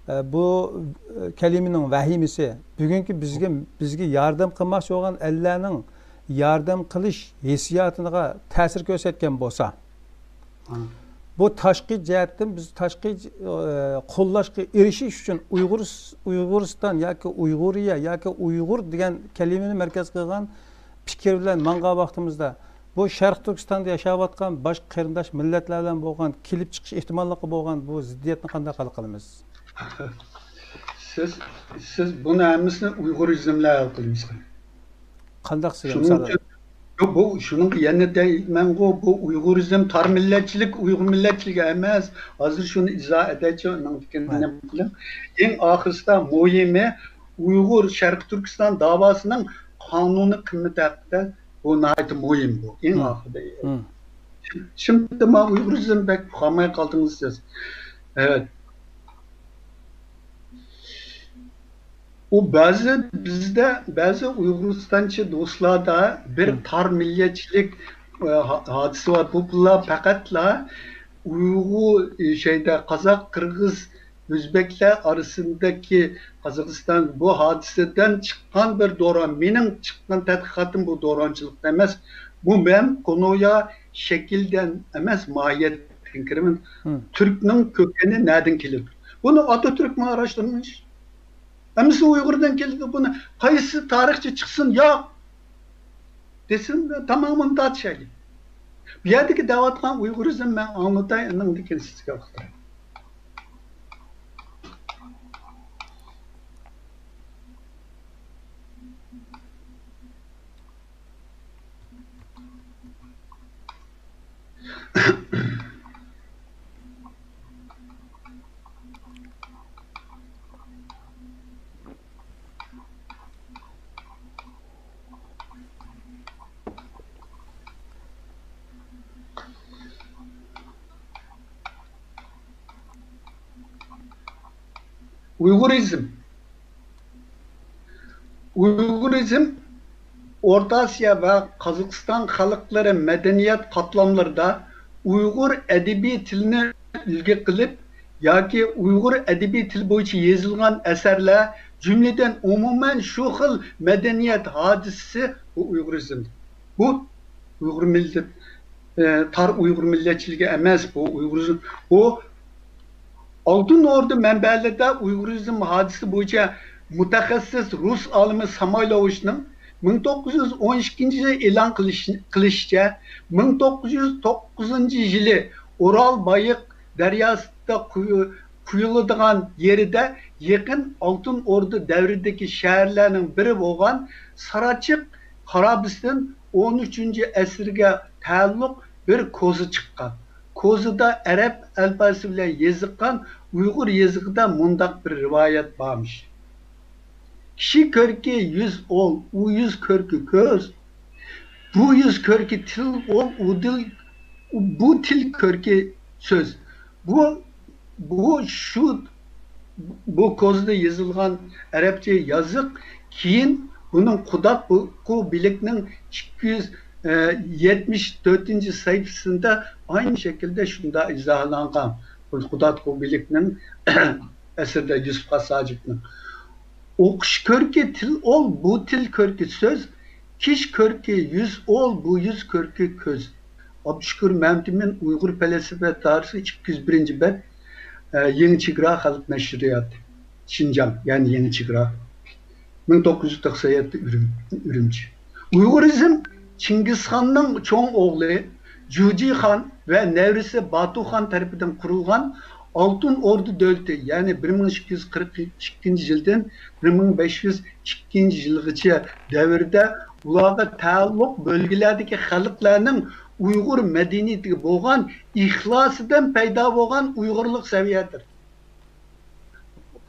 ئە، بۇ، ئە، كەلىمىنىڭ ۋەھىمىسى بۈگۈنكى بىزگە، بىزگە ياردەم قىلماقچى بولغان ئەللەرنىڭ ياردەم قىلىش ھېسسىياتىغا تەسىر كۆرسەتكەن بولسا، ھە. بۇ تاشقى جەھەتتىن بىز تاشقى، ئە، قوللاشقا ئېرىشىش ئۈچۈن ئۇيغۇرس-، ئۇيغۇرىستان ياكى ئۇيغۇرىيە ياكى ئۇيغۇر دېگەن كەلىمىنى مەركەز قىلغان پىكىر بىلەن ماڭغان ۋاقتىمىزدا، بۇ شەرقىي تۈركىستاندا ياشاۋاتقان باشقا قېرىنداش مىللەتلەر بىلەن بولغان، كېلىپ چىقىش ئېھتىماللىقى بولغان بۇ زىددىيەتنى قانداق ھەل قىلىمىز؟ سىز، سىز بۇنى ھەممىسىنى ئۇيغۇرىزملار ھەل قىلىمىز. قانداق سىز شۇنىڭ مىسال؟ ئۈچۈن، يوق، بۇ، شۇنىڭغا يەنە دەيمەنغۇ، بۇ ئۇيغۇرىزم، تار مىللەتچىلىك، ئۇيغۇر مىللەتچىلىكى ئەمەس. ھازىر شۇنى ئىزاھ ئېتەيچۇ، ئاندىن كېيىن ھە. نېمە قىلىڭ. ئەڭ ئاخىرسىدا مۇھىمى، ئۇيغۇر شەرقىي تۈركىستان داۋاسىنىڭ قانۇنىي قىممىتى ھەققىدە، بۇ ناھايىتى مۇھىم بۇ. ئەڭ ھىم. ئاخىرىدا. ھىم. شىم-، شىمدى ما ئۇيغۇرىزم بەك ئۇقالماي قالدىڭىز سىز. ئەۋەت. ئۇ بەزى، بىزدە بەزى ئۇيغۇرىستانچى دوستلاردا بىر ھىم. تار مىللەتچىلىك، ئە، ھا-، ھادىسە بار. بۇ، بۇلار پەقەتلا ئۇيغۇر، ئە، شەيدە، قازاق، قىرغىز، ئۆزبەكلەر ئارىسىندىكى قازاقىستان بۇ ھادىسىدىن چىققان بىر دوران، مېنىڭ چىققان تەتقىقاتىم بۇ دورانچىلىقتا ئەمەس. بۇ مەن كونويا شەكىلدىن ئەمەس، ماھىيەتتىن كىرىمەن. ھىم. تۈركنىڭ كۆكىنى نەدىن كېلىدۇ؟ بۇنى ئاتاتۈركمۇ ئاراشتۇرمىش؟ ھەممىسى ئۇيغۇردىن كېلىدۇ. بۇنى قايسى تارىخچى چىقسۇن، ياق دېسۇن، تامامىنى تارتىشايلى. بۇ يەردىكى دەۋاتقان ئۇيغۇرىزم مەن ئاڭلىتاي، ئاندىن كېيىن سىزگە ئۇقتۇراي. ئۇيغۇرىزم. ئۇيغۇرىزم ئورتا ئاسىيا ۋە قازاقىستان خەلقلىرى مەدەنىيەت قاتلاملىرىدا ئۇيغۇر ئەدەبىي تىلىنى ئۈلگە قىلىپ ياكى ئۇيغۇر ئەدەبىي تىل بويىچە يېزىلغان ئەسەرلەر، جۈملىدىن ئومۇمەن شۇ خىل مەدەنىيەت ھادىسىسى بۇ ئۇيغۇرىزم. بۇ ئۇيغۇر مىللەت، ئە، تار ئۇيغۇر مىللەتچىلىكى ئەمەس، بۇ ئۇيغۇرىزم، بۇ ئالتۇن ئوردا مەنبەلىرىدە ئۇيغۇرىزم ھادىسىسى بويىچە مۇتەخەسسىس رۇس ئالىمى سامويلوۋىچنىڭ مىڭ توققۇز يۈز ئون ئىككىنچى يىلى ئېلان قىلىش-، قىلىشىچە، مىڭ توققۇز يۈز توققۇزىنچى يىلى ئۇرال بايىق دەرياسىدا قۇيۇ-، قۇيۇلىدىغان يېرىدە يېقىن ئالتۇن ئوردا دەۋرىدىكى شەھەرلەرنىڭ بىرى بولغان ساراچىق خارابىسىدىن ئون ئۈچىنچى ئەسىرگە تەئەللۇق بىر كوزا چىققان. كوزىدا ئەرەب ئەلىپباسى بىلەن يېزىققان ئۇيغۇر يېزىقىدا مۇنداق بىر رىۋايەت بارمىش: كىشى كۆركى يۈز ئول، ئۇ يۈز كۆركى كۆز. بۇ يۈز كۆركى تىل ئول، ئۇ دىل، بۇ تىل كۆركى سۆز. بۇ، بۇ شۇ، بۇ كوزىدا يېزىلغان ئەرەبچە يازىق. كېيىن بۇنىڭ قۇدات بۇ، بۇ بىلىكنىڭ ئىككى يۈز ئە، يەتمىش تۆتىنچى سەھىپىسىدە ئاينى شەكىلدە شۇنداق ئىزاھلانغان. خۇدات قوبىلىكنىڭ ئەسىرىدە يۈسۈپ خاس ھاجىپنىڭ. ئوقۇش كۆركى تىل ئول، بۇ تىل كۆركى سۆز، كىش كۆركى يۈز ئول، بۇ يۈز كۆركى كۆز. ئابدۇشۈكۈر مەمتىمىن، ئۇيغۇر پەلسەپە تارىخى، ئىككى يۈز بىرىنچى بەت، ئە، يېڭى چېگرا خەلق نەشرىياتى، شىنجاڭ، يەنى يېڭى چېگرا، مىڭ توققۇز يۈز توقسان يەتتە، ئۈرۈم-، ئۈرۈمچى. ئۇيغۇرىزم چىڭگىزخاننىڭ چوڭ ئوغلى جۇجى خان ۋە نەۋرىسى باتۇ خان تەرىپىدىن قۇرۇلغان ئالتۇن ئوردا دۆلىتى، يەنى بىر مىڭ ئىككى يۈز قىرىق ئىككىنچى يىلدىن بىر مىڭ بەش يۈز ئىككىنچى يىلغىچە دەۋردە ئۇلارغا تەئەللۇق بۆلگىلەردىكى خەلقلەرنىڭ ئۇيغۇر مەدەنىيىتىگە بولغان ئىخلاسىدىن پەيدا بولغان ئۇيغۇرلۇق سەۋىيەدۇر.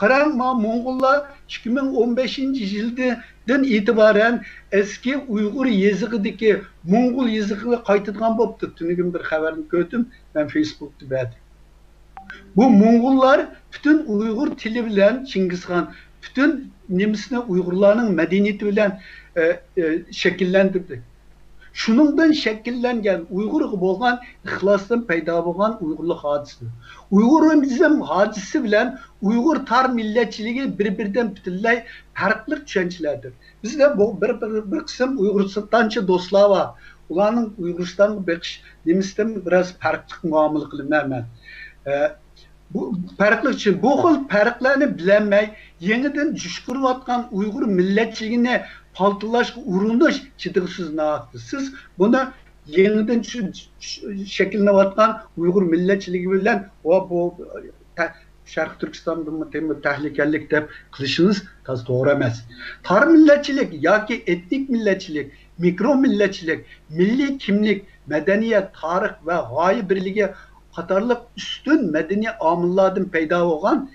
قاراڭ، ما موڭغۇللار ئىككى مىڭ ئون بەشىنچى يىلدىن ئېتىبارەن ئەسكى ئۇيغۇر يېزىقىدىكى موڭغۇل يېزىقىغا قايتىدىغان بوپتۇ. تۈنۈگۈن بىر خەۋەرنى كۆردۈم، مەن فېيسبۇكتا بەردىم. بۇ موڭغۇللار پۈتۈن ئۇيغۇر تىلى بىلەن چىڭگىزخان پۈتۈن نېمىسىنى ئۇيغۇرلارنىڭ مەدەنىيىتى بىلەن، ئە، ئە، شەكىللەندۈردى. شۇنىڭدىن شەكىللەنگەن ئۇيغۇرغا بولغان ئىخلاستىن پەيدا بولغان ئۇيغۇرلۇق ھادىسىسى. ئۇيغۇرىزم ھادىسىسى بىلەن ئۇيغۇر تار مىللەتچىلىكى بىر-بىرىدىن پۈتۈنلەي پەرقلىق چۈشەنچىلەردۇر. بىزدە بۇ بىر، بىر، بىر قىسىم ئۇيغۇرىستانچى دوستلار بار. ئۇلارنىڭ ئۇيغۇرىستانغا بېقىش نېمىسىدىن بىراز پەرقلىق مۇئامىلە قىلىمەن مەن. ئە، بۇ پەرقلىق چۈشەن-، بۇ خىل پەرقلەرنى بىلەلمەي، يېڭىدىن جۇشقۇرۇۋاتقان ئۇيغۇر مىللەتچىلىكىنى پالتىلاشقا ئۇرۇنۇش چىدىغۇسىز ناھەقتۇر. سىز بۇنى يېڭىدىن چۈ-، چۈ-، شەكىللىنىۋاتقان ئۇيغۇر مىللەتچىلىكى بىلەن، ۋە بۇ تە-، شەرقىي تۈركىستاندىمۇ تېمە تەھلىكەلىك دەپ قىلىشىڭىز تازا توغرا ئەمەس. تار مىللەتچىلىك ياكى ئېتنىك مىللەتچىلىك، مىكرو مىللەتچىلىك، مىللىي كىملىك، مەدەنىيەت، تارىخ ۋە غايە بىرلىكى قاتارلىق ئۈستۈن مەدەنىي ئامىللاردىن پەيدا بولغان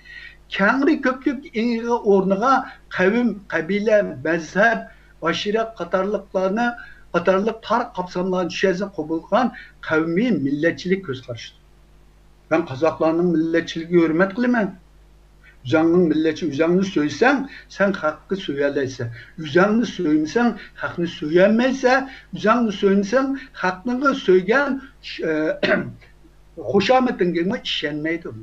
كەڭرى كۆپلۈك ئېڭىغا ئورنىغا قەۋم، قەبىلە، مەزھەپ، ئاشىرەت قاتارلىقلارنى، قاتارلىق تار قاپساملارنى چۈشەنچىسىنى قوبۇل قىلغان قەۋمىي مىللەتچىلىك كۆز قارىشىدۇر. مەن قازاقلارنىڭ مىللەتچىلىكىگە ھۆرمەت قىلىمەن. ئۆزۈڭنىڭ مىللەتچى، ئۆزۈڭنى سۆيسەڭ، سەن خەققە سۆيەلەيسەن. ئۆزۈڭنى سۆيمىسەڭ، خەقنى سۆيەلمەيسەن. ئۆزۈڭنى سۆيمىسەڭ، خەقنىڭ سۆيگەن، ئە، خۇشامىتىڭگىمۇ ئىشەنمەيدۇ.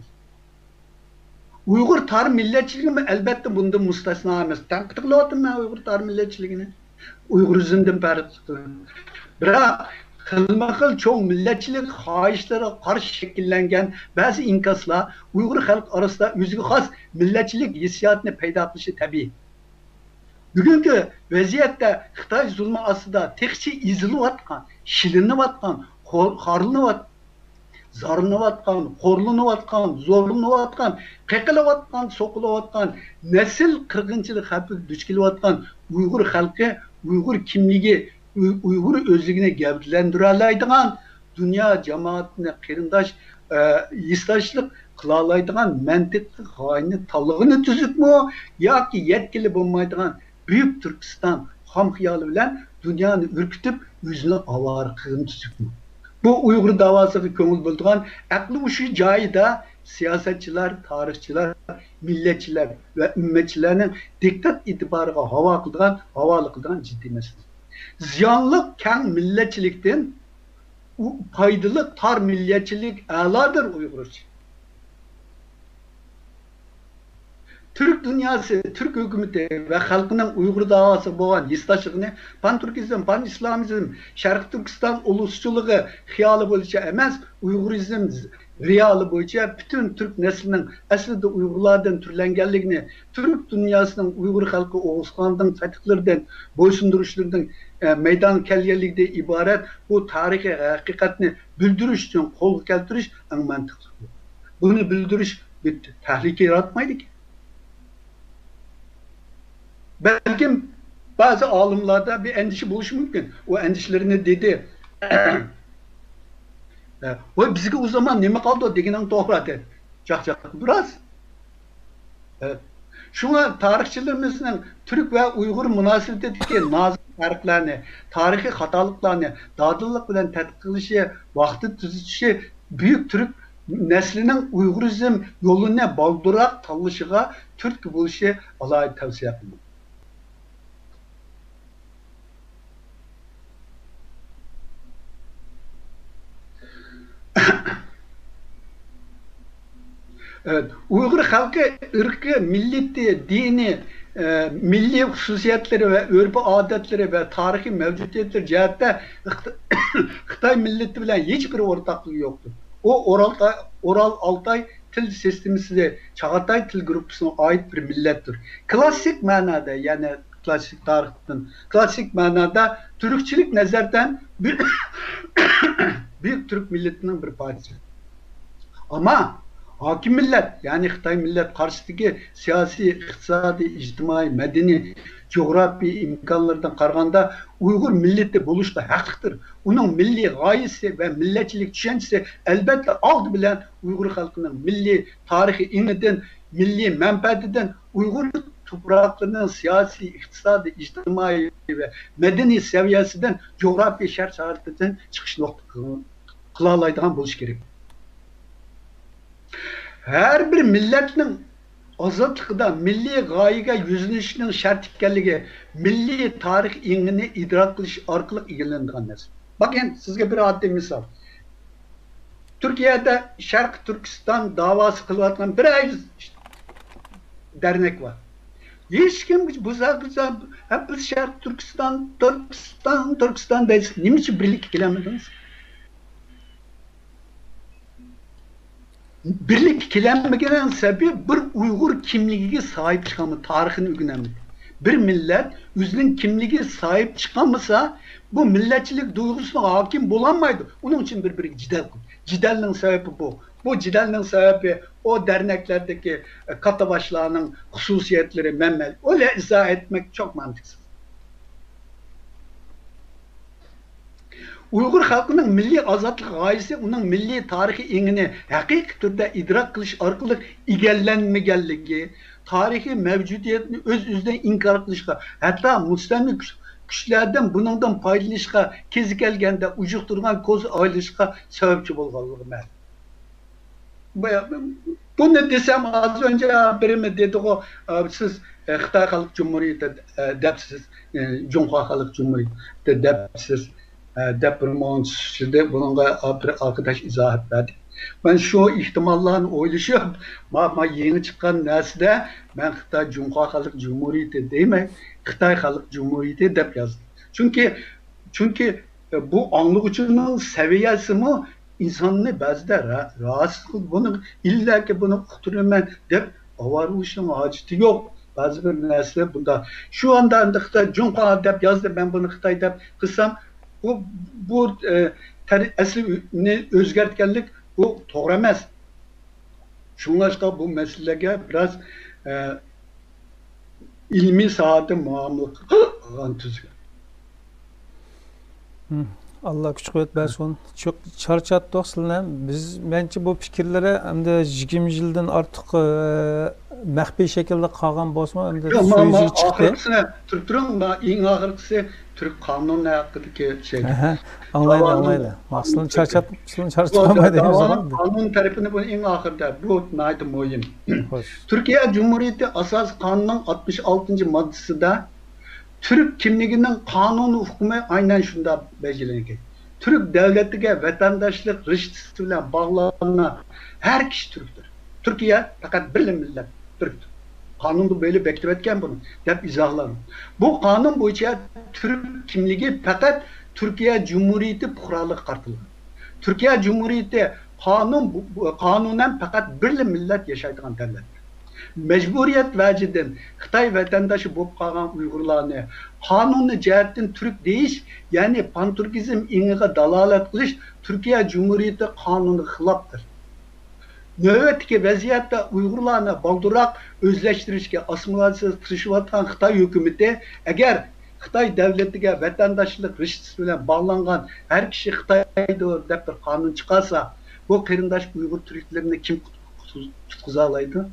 ئۇيغۇر تار مىللەتچىلىكىمۇ ئەلۋەتتە بۇندىن مۇستەسنا ئەمەس. تەنقىد قىلىۋاتىمەن مەن ئۇيغۇر تار مىللەتچىلىكىنى. ئۇيغۇرىزمدىن پەرقلىق. بىراق، خىلمۇ خىل چوڭ مىللەتچىلىك خاھىشلىرىغا قارشى شەكىللەنگەن بەزى ئىنكاسلار ئۇيغۇر خەلقى ئارىسىدا ئۆزىگە خاس مىللەتچىلىك ھېسسىياتىنى پەيدا قىلىشى تەبىئىي. بۈگۈنكى ۋەزىيەتتە خىتاي زۇلمى ئاستىدا تېخىچە ئېزىلىۋاتقان، شىلىنىۋاتقان، خور-، خارلىنىۋاتقان، زارلىنىۋاتقان، خورلىنىۋاتقان، زورلىنىۋاتقان، قېقىلىۋاتقان، سوقۇلۇۋاتقان، نەسىل قىرغىنچىلىق خەۋپىگە دۇچ كېلىۋاتقان ئۇيغۇر خەلقى، ئۇيغۇر كىملىكى، ئۇي-، ئۇيغۇر ئۆزلۈكىنى گەۋدىلەندۈرەلەيدىغان، دۇنيا جامائىتىنى قېرىنداش، ئە، ھېسداشلىق قىلالايدىغان مەنتىقلىق غايىنى تاللىغىنى تۈزۈكمۇ ياكى يەتكىلى بولمايدىغان بۈيۈك تۈركىستان خام خىيالى بىلەن دۇنيانى ئۈركۈتۈپ، ئۆزىنى ئاۋارە قىلغىنى تۈزۈكمۇ؟ بۇ ئۇيغۇر داۋاسىغا كۆڭۈل بۆلىدىغان ئەقلى ھوشى جايىدا سىياسەتچىلەر، تارىخچىلار، مىللەتچىلەر ۋە ئۈممەتچىلەرنىڭ دىققەت ئېتىبارىغا ھاۋا قىلىدىغان، ھاۋالە قىلىدىغان جىددىي مەسىلە. زىيانلىق كەڭ مىللەتچىلىكتىن ئۇ پايدىلىق تار مىللەتچىلىك ئەلادۇر ئۇيغۇرچە. تۈرك دۇنياسى، تۈرك ھۆكۈمىتى ۋە خەلقىنىڭ ئۇيغۇر داۋاسىغا بولغان ھېسداشلىقىنى پانتۈركىزم، پانئىسلامىزم، شەرقىي تۈركىستان ئۇلۇسچىلىقى خىيالى بويىچە ئەمەس، ئۇيغۇرىزم رېئالى بويىچە پۈتۈن تۈرك نەسلىنىڭ ئەسلىدە ئۇيغۇرلاردىن تۈرلەنگەنلىكىنى، تۈرك دۇنياسىنىڭ ئۇيغۇر خەلقى ئوغۇزخاننىڭ فەتھلىرىدىن، بويسۇندۇرۇشلىرىدىن، ئە، مەيدانغا كەلگەنلىكىدىن ئىبارەت بۇ تارىخىي ھەقىقەتنى بىلدۈرۈش ئۈچۈن قولغا كەلتۈرۈش ئەڭ مەنتىقلىق. بۇنى بىلدۈرۈش بىر تەھلىكە ياراتمايدىكەن. بەلكىم بەزى ئالىملاردا بىر ئەندىشە بولۇشى مۇمكىن. ئۇ ئەندىشىلىرىنى دېدى. ۋاي، بىزگە ئۇ زامان نېمە قالدى دېگىنىڭ توغرا دەپ. چاقچاق راست. شۇڭا تارىخچىلىرىمىزنىڭ تۈرك ۋە ئۇيغۇر مۇناسىۋىتىدىكى نازۇك پەرقلەرنى، تارىخىي خاتالىقلارنى دادىللىق بىلەن تەتقىق قىلىشى، ۋاقتىدا تۈزىتىشى، بۈيۈك تۈرك نەسلىنىڭ ئۇيغۇرىزم يولىنى بالدۇرراق تاللىشىغا تۈرتكە بولۇشى ئالاھىدە تەۋسىيە قىلىمەن. ئەۋەت، ئۇيغۇر خەلقى ئىرقى، مىللىتى، دىنى، ئە، مىللىي خۇسۇسىيەتلىرى ۋە ئۆرپ-ئادەتلىرى ۋە تارىخىي مەۋجۇدىيەتلىرى جەھەتتە خىت-، خىتاي مىللىتى بىلەن ھېچبىر ئورتاقلىقى يوقتۇر. ئۇ ئورال-، ئورال-ئالتاي تىل سىستېمىسى، چاغاتاي تىل گۇرۇپپىسىغا ئائىت بىر مىللەتتۇر. كلاسسىك مەنادا، يەنى كلاسسىك تارىختىن، كلاسسىك مەنادا تۈركچىلىك نەزەردىن بۈ-، بۈيۈك تۈرك مىللىتىنىڭ بىر پارچىسى. ئەمما ھاكىم مىللەت، يەنى خىتاي مىللەت قارشىسىدىكى سىياسىي، ئىقتىسادىي، ئىجتىمائىي، مەدەنىي، جۇغراپىيە ئىمكانلىرىدىن قارىغاندا، ئۇيغۇر مىللىتى بولۇشقا ھەقلىقتۇر. ئۇنىڭ مىللىي غايىسى ۋە مىللەتچىلىك چۈشەنچىسى، ئەلۋەتتە، ئالدى بىلەن ئۇيغۇر خەلقىنىڭ مىللىي تارىخىي ئېڭىدىن، مىللىي مەنپەئەتىدىن، ئۇيغۇر توپراقلىرىنىڭ سىياسىي، ئىقتىسادىي، ئىجتىمائىي ۋە مەدەنىي سەۋىيەسىدىن، جۇغراپىيە شەرت-شارائىتىدىن چىقىش نۇقتا قىلالايدىغان بولۇشى كېرەك. ھەر بىر مىللەتنىڭ ئازادلىقىدا مىللىي غايىگە يۈزلىنىشنىڭ شەرت ئىكەنلىكى مىللىي تارىخ ئېڭىنى ئىدراك قىلىش ئارقىلىق ئىگىلىنىدىغان نەرسە. باقىڭ، سىزگە بىر ئاددىي مىسال. تۈركىيەدە شەرقىي تۈركىستان داۋاسى قىلىۋاتقان بىر ئايرىم دەرنەك بار. ھېچكىم بۇ زاكىزا، ھە، بىز شەرقىي تۈركىستان، تۈركىستان، تۈركىستان دەيسىز. نېمە ئۈچۈن بىرلىككە كېلەلمىدىڭىز؟ بىرلىككە كېلەلمىگىنىنىڭ سەۋەبى بىر ئۇيغۇر كىملىكىگە ساھىب چىقالمىدى، تارىخىنى ئۆگىنەلمىدى. بىر مىللەت ئۆزىنىڭ كىملىكىگە ساھىب چىقالمىسا، بۇ مىللەتچىلىك تۇيغۇسىغا ھاكىم بولالمايدۇ. ئۇنىڭ ئۈچۈن بىر-بىرىگە جېدەل قىلىدۇ. جېدەلنىڭ سەۋەبى بۇ. بۇ جېدەلنىڭ سەۋەبى ئۇ دەرنەكلەردىكى، ئە، كاتتىباشلارنىڭ خۇسۇسىيەتلىرى، مەنبەلىرى. ئۇلارنى ئىزاھ ئەتمەك چوق مانتىقسىز. ئۇيغۇر خەلقىنىڭ مىللىي ئازادلىق غايىسى ئۇنىڭ مىللىي تارىخىي ئېڭىنى ھەقىقىي تۈردە ئىدراك قىلىش ئارقىلىق ئىگىلەنمىگەنلىكى، تارىخىي مەۋجۇدىيەتنى ئۆز-ئۆزىدىن ئىنكار قىلىشقا، ھەتتا مۇستەملىكە كۈچ-، كۈچلەردىن بۇنىڭدىن پايدىلىنىشقا كېزى كەلگەندە ئۇجۇقتۇرغان كوزا ئايلىنىشقا سەۋەبچى بولغانلىقى مەلۇم. بۇ-، بۇنى دېسەم، ئاز ئۆنچە بىرىمۇ دېدىغۇ، ئە، سىز، ئە، خىتاي خەلق جۇمھۇرىيىتى، ئە، دەپسىز، ئە، جۇڭخۇا خەلق جۇمھۇرىيىتى دەپسىز، ئە، دەپ بىر مۇنچە سۈزدى. بۇنىڭغا بىر ئارقىداش ئىزاھات بەردى. مەن شۇ ئېھتىماللارنى ئويلىشىپ، ما-، ما يېڭى چىققان نەرسىدە مەن خىتاي جۇڭخۇا خەلق جۇمھۇرىيىتى دېمەي، خىتاي خەلق جۇمھۇرىيىتى دەپ يازدىم. چۈنكى، چۈنكى بۇ ئاڭلىغۇچىنىڭ سەۋىيەسىمۇ ئىنساننى بەزىدە را-، راھەتسىز قىلىدۇ. بۇنى ئىللاكى بۇنى ئۇقتۇرىمەن دەپ ئاۋارە بولۇشنىڭ ھاجىتى يوق. بەزى بىر نەرسىلەر بۇنداق. شۇ ئاندا ئەمدى خىتاي جۇڭخۇا دەپ يازدى، مەن بۇنى خىتاي دەپ قىلسام، بۇ، بۇ، ئە، تەر-، ئەسلىنى ئۆزگەرتكەنلىك بۇ توغرا ئەمەس. شۇڭلاشقا بۇ مەسىلىلەرگە بىراز، ئە، ئىلمىي ساھەدە مۇئامىلە قىلغان تۈزۈك. ھىم. ئاللا كۈچ قۇۋۋەت بەرسۇن. چوق چارچاتتۇق سىلەرنى. بىز، مەنچە بۇ پىكىرلىرى ئەمدى يىگىرمە يىلدىن ئارتۇق، ئە، مەخپىي شەكىلدە قالغان بولسىمۇ، ئەمدى ياق، ما-، ما-، سۆزگە چىقتى. ئاخىرقىسىنى تۇرۇپ تۇرۇڭ، ما-، ئەڭ ئاخىرقىسى تۈرك قانۇنى ھەققىدىكى شەيدە. ئەھە، ئاڭلايلى، داۋانىڭ ئاڭلايلى. ماقسىتىنى چارچات-، سىلىنى چارچاتماي دەيمىز. داۋانىڭ قانۇن تەرىپىنى بۇ ئەڭ ئاخىرىدا، بۇ ناھايىتى مۇھىم. خوش. تۈركىيە جۇمھۇرىيىتى ئاساسىي قانۇنىنىڭ ئاتمىش ئالتىنچى ماددىسىدا تۈرك كىملىكىنىڭ قانۇن ھۆكمى ئاينەن شۇنداق بەلگىلەنگەن. تۈرك دەۋلىتىگە ۋەتەنداشلىق رىشتىسى بىلەن باغلانغان ھەر كىشى تۈركتۇر. تۈركىيە پەقەت بىرلا مىللەت تۈركتۇر. قانۇندا بۆلۈپ بېكىتىۋەتكەن بۇنى، دەپ ئىزاھلىغان. بۇ قانۇن بويىچە تۈرك كىملىكى پەقەت تۈركىيە جۇمھۇرىيىتى پۇقرالىقىغا قارىتىلغان. تۈركىيە جۇمھۇرىيىتى قانۇن، بۇ، بۇ، قانۇنەن پەقەت بىرلا مىللەت ياشايدىغان دەۋلەت. مەجبۇرىيەت ۋەجىدىن خىتاي ۋەتەنداشى بولۇپ قالغان ئۇيغۇرلارنى قانۇنىي جەھەتتىن تۈرك دېيىش، يەنى پانتۈركىزم ئېڭىغا دالالەت قىلىش تۈركىيە جۇمھۇرىيىتى قانۇنىغا خىلاپتۇر. نۆۋەتتىكى ۋەزىيەتتە ئۇيغۇرلارنى بالدۇرراق ئۆزلەشتۈرۈشكە، ئاسسىمىلياتسىيىگە تىرىشىۋاتقان خىتاي ھۆكۈمىتى، ئەگەر خىتاي دەۋلىتىگە ۋەتەنداشلىق رىشتىسى بىلەن باغلانغان ھەر كىشى خىتايدۇر دەپ بىر قانۇن چىقارسا، بۇ قېرىنداش ئۇيغۇر تۈركلىرىنى كىم قۇت-، قۇت-، قۇتقۇزالايدۇ؟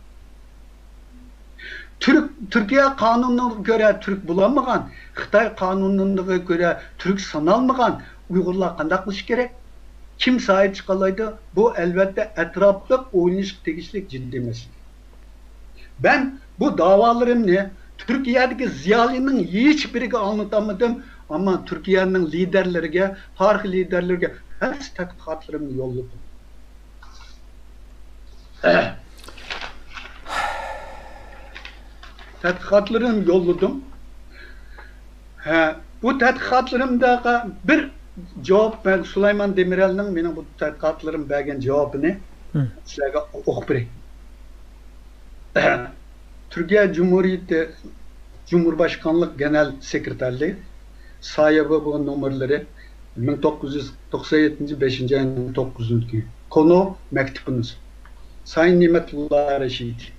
تۈرك، تۈركىيە قانۇنىغا كۆرە تۈرك بولالمىغان، خىتاي قانۇنىغا كۆرە تۈرك سانالمىغان ئۇيغۇرلار قانداق قىلىشى كېرەك؟ كىم ساھىب چىقالايدۇ؟ بۇ، ئەلۋەتتە، ئەتراپلىق ئويلىنىشقا تېگىشلىك جىددىي مەسىلە. مەن بۇ داۋالىرىمنى تۈركىيەدىكى زىيالىينىڭ ھېچ بىرىگە ئاڭلىتالمىدىم، ئەمما تۈركىيەنىڭ لىدەرلىرىگە، تارىخىي لىدەرلىرىگە ھەر تەتقىقاتلىرىمنى يوللىدىم. تەتقىقاتلىرىمنى يوللىدىم. ھە، بۇ تەتقىقاتلىرىمدىغا بىر جاۋاب، مەن سۇلايمان دېمىرەلنىڭ مېنىڭ بۇ تەتقىقاتلىرىم بەرگەن جاۋابىنى سىلەرگە ئوقۇپ بېرەي. تۈركىيە جۇمھۇرىيىتى جۇمھۇرباشقانلىق گېنەل سېكرېتارلىقى، سايىبى بۇ نومۇرلىرى مىڭ توققۇز يۈز توقسان يەتتىنچى بەشىنچى ئاينىڭ توققۇزىنچى كۈنى. كونو مەكتۇبىڭىز. سايىن نېمەتۇللا رەشىدى.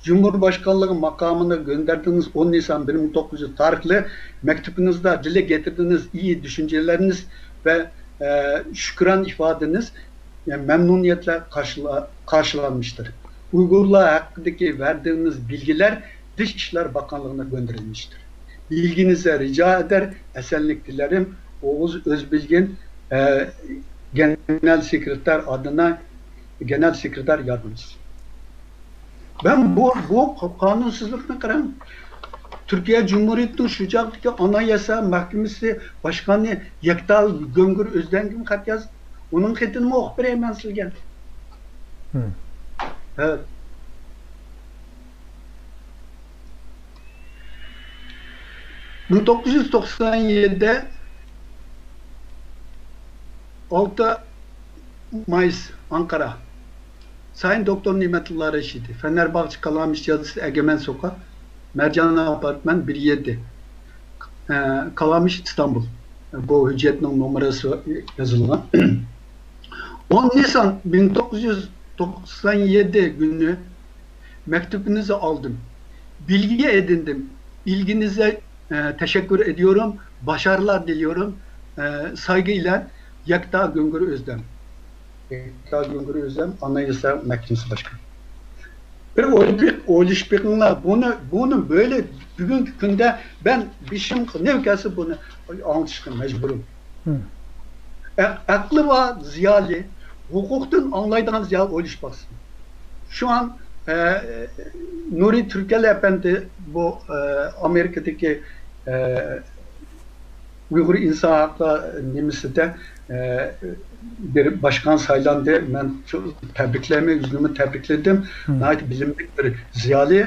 جۇمھۇرباشقانلىقى ماقامىنى گۆندەردىڭىز، ئون نىسان بىر مىڭ توققۇز يۈز تارىخلىق مەكتۇبىڭىزدا دىلگە گەتىردىڭىز، ئىيى دۈشۈنجىلەرنىز ۋە، ئە، شۈكران ئىپادىنىز، يەنى مەمنۇنىيەتلەر قارشىلا-، قارشىلانمىشتۇر. ئۇيغۇرلار ھەققىدىكى ۋەردىڭىز بىلگىلەر دىش ئىشلار باقانلىقىنا گۆندۈرۈلمىشتۇر. بىلگىنىزگە رىجا ئەدەر، ئەسەنلىك تىلەرىم، ئوغۇز ئۆزبىلگىن، ئە، گېنېرال سېكرېتار ئادىنا، گېنېرال سېكرېتار ياردەمچىسى. مەن بۇ، بۇ قانۇنسىزلىقنى قاراڭ. تۈركىيە جۇمھۇرىيىتىنىڭ شۇ چاغدىكى ئاناياسا مەھكىمىسى باشقانى يەكتا گۆڭگۈر ئۆزدەنگىمۇ خەت يازدى. ئۇنىڭ خېتىنىمۇ ئوقۇپ بېرەي مەن سىلىگە. ھە. مىڭ توققۇز يۈز توقسان يەتتە، ئالتە مايس، ئانقارا. سايىن دوكتور نېمەتۇللا رەشىدى، فەنەرباغچە، كالامىش جادىسى، ئەگەمەن سوكا، مەرجان ئاپارتمان بىر يەتتە، ئە، كالامىش، ئىستانبۇل. بۇ ھۆججەتنىڭ نومۇرى يازىلغان. ئون نىسان مىڭ توققۇز يۈز توقسان يەتتە كۈنى مەكتۇبىڭىزنى ئالدىم. بىلگە ئېدىندىم. ئىلگىنىزگە، ئە، تەشەككۈر ئېدىيورۇم. باشارلار دىلىيورۇم. ئە، سايغۇ ئىلەن يەكتا گۆڭگۈر ئۆزدەم. يەكتا گۆڭگۈر ئۆزدەم، ئاناياسا مەھكىمىسى باشقان. بىر ئويلىشىپ بېقىڭلار، بۇنى، بۇنى بۆلە بۈگۈنكى كۈندە مەن بېشىم نېمە كەلسە بۇنى ئاڭلىتىشقا مەجبۇرۇم. ئە-، ئەقلى بار زىيالىي، ھوقۇقتىن ئاڭلايدىغان زىيالىي ئويلىشىپ باقسۇن. شۇ ئان، ئە، نۇرى تۈركەل ئەپەندى بۇ، ئە، ئامېرىكىدىكى، ئە، ئۇيغۇر ئىنسان ھەقلىرى نېمىسىدە، ئە، بىر باشقان سايلاندى. مەن شۇ تەبرىكلەيمەن، ئۆزىنىمۇ تەبرىكلىدىم. ناھايىتى بىلىملىك بىر زىيالىي.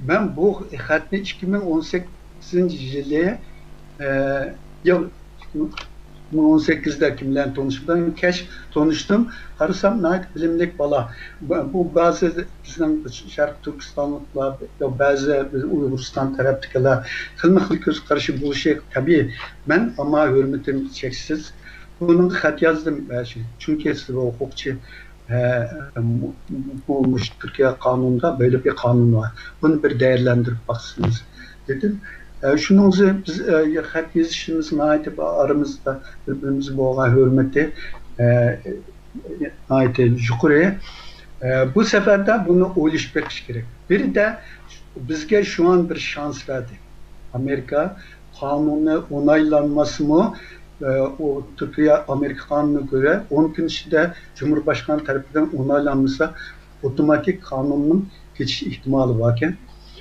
مەن بۇ خەتنى ئىككى مىڭ ئون سەككىزىنچى يىلى، ئە، يا، ئىككى مىڭ ئون سەككىزدە كىم بىلەن تونۇشتۇم؟ كەچ تونۇشتۇم. قارىسام، ناھايىتى بىلىملىك بالا. بۇ، بۇ بەزى بىزنىڭ شەرقىي تۈركىستانلىقلار، بەزى بىز ئۇيغۇرىستان تەرەپتىكىلەر خىلمۇ خىل كۆز قارىشى بولۇشى تەبىئىي. مەن ئەمما ھۆرمىتىم چەكسىز. بۇنىڭغا خەت يازدىم. چۈنكى سىز ھوقۇقچى، ھە، بۇ، بۇ مۇشۇ تۈركىيە قانۇنىدا بۆلە بىر قانۇن بار. بۇنى بىر دەيەرلەندۈرۈپ باقسىڭىز، دېدىم. ئە، شۇنىڭ ئۈچۈن بىز، ئە، خەت يېزىشىمىز ناھايىتى ئارىمىزدا بىر-بىرىمىزگە بولغان ھۆرمىتى، ئە، ناھايىتى يۇقىرى. ئە، بۇ سەپەردە بۇنى ئويلىشىپ بېقىش كېرەك. بىردە بىزگە شۇ ئان بىر شانس بەردى. ئامېرىكا قانۇنى ئونايلانماسىمۇ، ئە، ئۇ تۈركىيە ئامېرىكا قانۇنىغا كۆرە ئون كۈن ئىچىدە جۇمھۇرباشقانى تەرىپىدىن ئونايلانمىسا، ئاپتوماتىك قانۇننىڭ كېچىش ئېھتىمالى باركەن.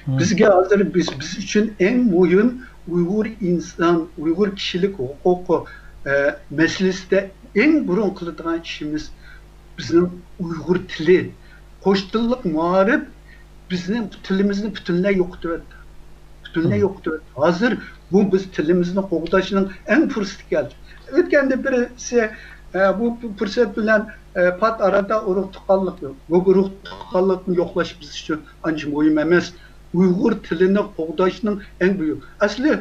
بىزگە ھازىر بىز، بىز ئۈچۈن ئەڭ مۇھىم ئۇيغۇر ئىنسان، ئۇيغۇر كىشىلىك ھوقۇقى، ئە، مەسىلىسىدە ئەڭ بۇرۇن قىلىدىغان ئىشىمىز بىزنىڭ ئۇيغۇر تىلى، قوش تىللىق مائارىپ بىزنىڭ تىلىمىزنى پۈتۈنلەي يوقىتىۋەتتى. پۈتۈنلەي يوقىتىۋەتتى. ھازىر بۇ بىز تىلىمىزنى قوغداشنىڭ ئەڭ پۇرسىتى كەلدى. ئۆتكەندە بىرسى، ئە، بۇ پۇرسەت بىلەن، ئە، پات ئارىدا ئۇرۇق تۇغقانلىق، بۇ ئۇرۇق تۇغقانلىقنى يوقلاش بىز ئۈچۈن ئانچە مۇھىم ئەمەس. ئۇيغۇر تىلىنى قوغداشنىڭ ئەڭ بۈيۈك. ئەسلى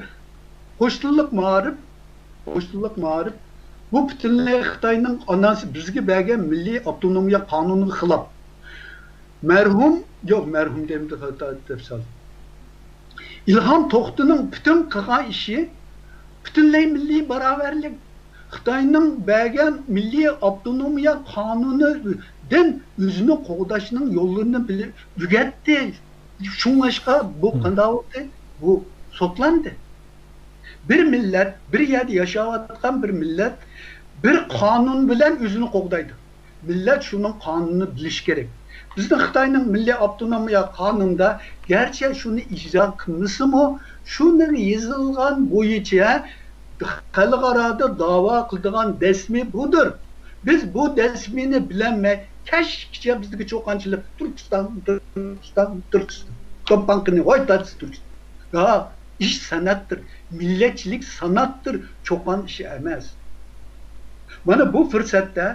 قوش تىللىق مائارىپ، قوش تىللىق مائارىپ، بۇ پۈتۈنلەي خىتاينىڭ ئانانسى بىزگە بەرگەن مىللىي ئاپتونومىيە قانۇنىغا خىلاپ. مەرھۇم، يوق، مەرھۇم دەيمەن، خاتا دەپ سالدىم. ئىلھام توختىنىڭ پۈتۈن قىلغان ئىشى پۈتۈنلەي مىللىي باراۋەرلىك. خىتاينىڭ بەرگەن مىللىي ئاپتونومىيە قانۇنىدىن ئۆزىنى قوغداشنىڭ يوللىرىنى بىلىپ ئۆگەتتى. شۇڭلاشقا بۇ قانداق بولدى؟ بۇ سوتلاندى. بىر مىللەت، بىر يەردە ياشاۋاتقان بىر مىللەت بىر قانۇن بىلەن ئۆزىنى قوغدايدۇ. مىللەت شۇنىڭ قانۇنىنى بىلىشى كېرەك. بىزنىڭ خىتاينىڭ مىللىي ئاپتونومىيە قانۇنىدا گەرچە شۇنى ئىجرا قىلمىسىمۇ، شۇنىڭ يېزىلغان بويىچە خەلقئارادا داۋا قىلىدىغان دەسمى بۇدۇر. بىز بۇ دەسمىنى بىلەلمەي، كەچكىچە بىزدىكى چۇقانچىلىق، تۈركىستان، تۈركىستان، تۈركىستان. توپاڭ قېنى، ۋاي دادىسى تۈرك. يا، ئىش سەنئەتتۇر، مىللەتچىلىك سانئەتتۇر، چوقان ئىشى ئەمەس. مانا بۇ پۇرسەتتە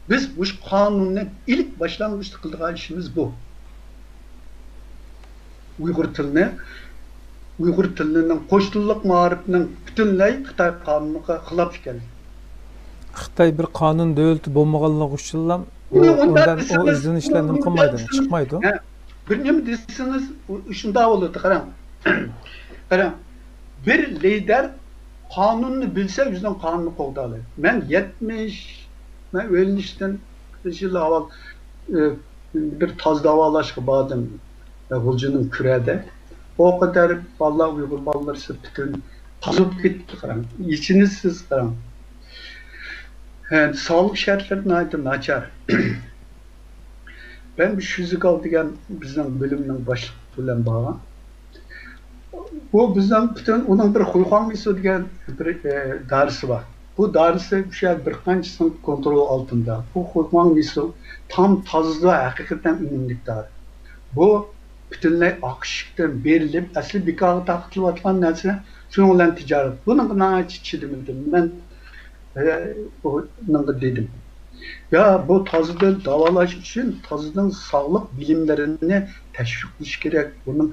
بىز مۇشۇ قانۇننى ئىلك باشلانغۇچتا قىلىدىغان ئىشىمىز بۇ. ئۇيغۇر تىلىنى، ئۇيغۇر تىلىنىڭ قوش تىللىق مائارىپىنىڭ پۈتۈنلەي خىتاي قانۇنىغا خىلاپ ئىكەنلىكى. خىتاي بىر قانۇن دۆلىتى بولمىغانلىقى ئۈچۈنلا ئۇ ئۇنداق ئۇنداق ئۇ ئىزدىنىشلەرنى قىلمايدۇ، چىقمايدۇ. بىر نېمە دېسىڭىز، شۇنداق بولىدۇ. قاراڭ، قاراڭ، بىر لىدەر قانۇننى بىلسە، ئۆزىنىڭ قانۇنىنى قوغدايدۇ. مەن يەتمىش، مەن ئۆيلىنىشتىن بىر يىل ئاۋۋال، ئى، بىر تازا داۋالاشقا باردىم، ئى، غۇلجىنىڭ كۈرەدە. ئۇ قەدەر بالىلار، ئۇيغۇر بالىلىرى پۈتۈن تازا بولۇپ كېتىپتۇ، قاراڭ. ئېچىنىسىز، قاراڭ. ھە، ساغلىق شەرتلىرى ناھايىتى ناچار. مەن بىر شۈزىگال دېگەن بىزنىڭ بۆلۈمنىڭ باشلىقى بىلەن بارغان. بۇ بىزنىڭ پۈتۈن، ئۇنىڭ بىر خۇيخۇاڭ مىسۇ دېگەن بىر، ئى، دارىسى بار. بۇ دارىسى شۇ يەر بىر قانچىسىنىڭ كونترولى ئالتىندا. بۇ خۇيخۇاڭ مىسۇ تام تازىدۇ، ھەقىقەتەن ئۈنۈملۈك دارى. بۇ پۈتۈنلەي ئاق ئىشىكتىن بېرىلىپ، ئەسلى بىكارغا تارقىتىلىۋاتقان نەرسە، شۇنىڭ بىلەن تىجارەت. بۇنىڭغا ناھايىتى چىدىمىدىم. مەن، ئى، ئۇنىڭغا دېدىم، يا، بۇ تازىدىن داۋالاش ئۈچۈن تازىدىن ساغلىق بىلىملىرىنى تەشۋىق قىلىش كېرەك، بۇنى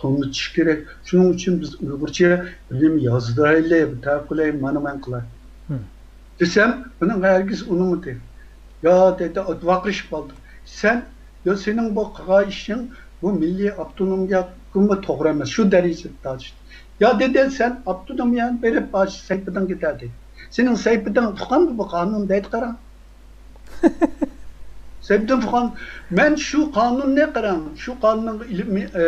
تونۇتۇش كېرەك. شۇنىڭ ئۈچۈن بىز ئۇيغۇرچە بىلىم يازدۇرايلى، بىر تەرەپ قىلاي، مانا مەن قىلاي، دېسەم، بۇنىڭغا ھەرگىز ئۇنىمىدى. يا، دېدى، ۋارقىرىشىپ قالدى. سەن، يا، سېنىڭ بۇ قىلغان ئىشىڭ بۇ مىللىي ئاپتونومىيەگىمۇ توغرا ئەمەس، شۇ دەرىجىدە تارتىشتى. يا، دېدى، سەن ئاپتونومىيەنى بېرىپ باشلا، سەيپىدىڭ كېتەر دېدى. سېنىڭ سەيپىدىڭ تۇغقانمۇ بۇ قانۇن دەيدۇ، قاراڭ. سەيپىدىن تۇغقان، مەن شۇ قانۇننى، قاراڭ، شۇ قانۇننىڭ ئىلمىي، ئە،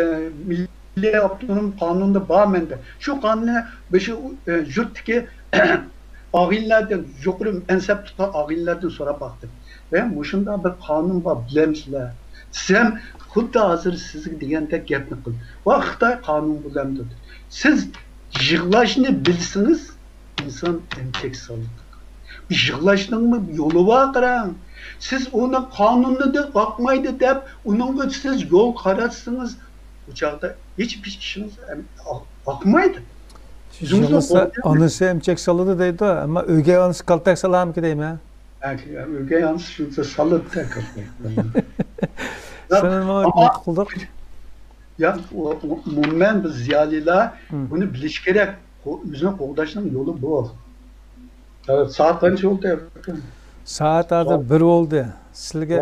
مىللىي ئاپتونوم قانۇندا بار مەندە. شۇ قانۇننى بىر شۇ، ئە، يۇرتتىكى ئاغىنىلەردىن، يۇقىرى مەنسەپلىك ئاغىنىلەردىن سوراپ باقتىم. ۋە مۇشۇنداق بىر قانۇن بار، بىلەمسىلەر؟ دېسەم، خۇددى ھازىر سىزگە دېگەندەك گەپنى قىلدى. ۋا خىتاي قانۇن بىلەمدۇ؟ سىز يىغلاشنى بىلسىڭىز، ئىنسان ئەمچەك سالىدۇ. يىغلاشنىڭمۇ يولى بار، قاراڭ. سىز ئۇنى قانۇندا ئاقمايدۇ دەپ، ئۇنىڭغا سىز يول قاراتسىڭىز، ئۇ چاغدا ھېچ بىر ئىشىڭىز ئەم-، ئاق-، ئاقمايدۇ. يىغلىسا ئانىسى ئەمچەك سالىدۇ دەيدۇ، ئەمما ئۆگەي ئانىسى كالتەك سالامىكى دەيمەن. ئۆگەي ئانىسى شۇنچە سالىدۇ كالتەك. سەن نېمە قىلدۇق؟ يا، ئومۇمەن بىز زىيالىيلار بۇنى بىلىش كېرەك. ئۆزىنى قوغداشنىڭ يولى بۇ. سائەت قانچە بولدى؟ سائەت ھازىر بىر بولدى. سىلگە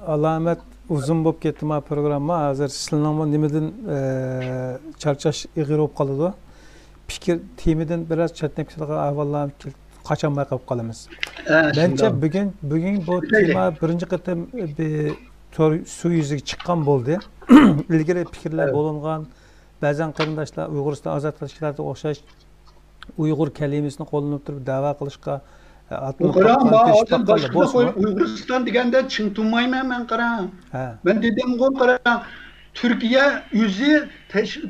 ئالامەت ئۇزۇن بولۇپ كەتتى ما پروگرامما. ھازىر سىلنىڭمۇ نېمىدىن، ئە، چارچاش ئېغىر بولۇپ قالىدۇ. پىكىر، تېمىدىن بىراز چەتنەپ كېتىدىغان ئەھۋاللار قاچانماي قېلىپ قالىمىز. مەنچە بۈگۈن، بۈگۈن بۇ تېما بىرىنچى قېتىم بىر تور سۇ يۈزىگە چىققان بولدى. ئىلگىرى پىكىرلەر بولۇنغان، بەزەن قېرىنداشلار ئۇيغۇرىستان ئازادلىق تەشكىلاتىغا ئوخشاش ئۇيغۇر كەلىمىسىنى قوللىنىپ تۇرۇپ داۋا قىلىشقا، ئە، ئاتلىنىپ قاراڭ، قاپقان، مەن تىرىشىپ ھازىر قاپقاندا باشقىنى بولسىمۇ. قويۇپ، ئۇيغۇرىستان دېگەندە چىڭ تۇرمايمەن مەن، قاراڭ. ھە. مەن دېدىمغۇ، قاراڭ، تۈركىيە ئۆزى تەش-،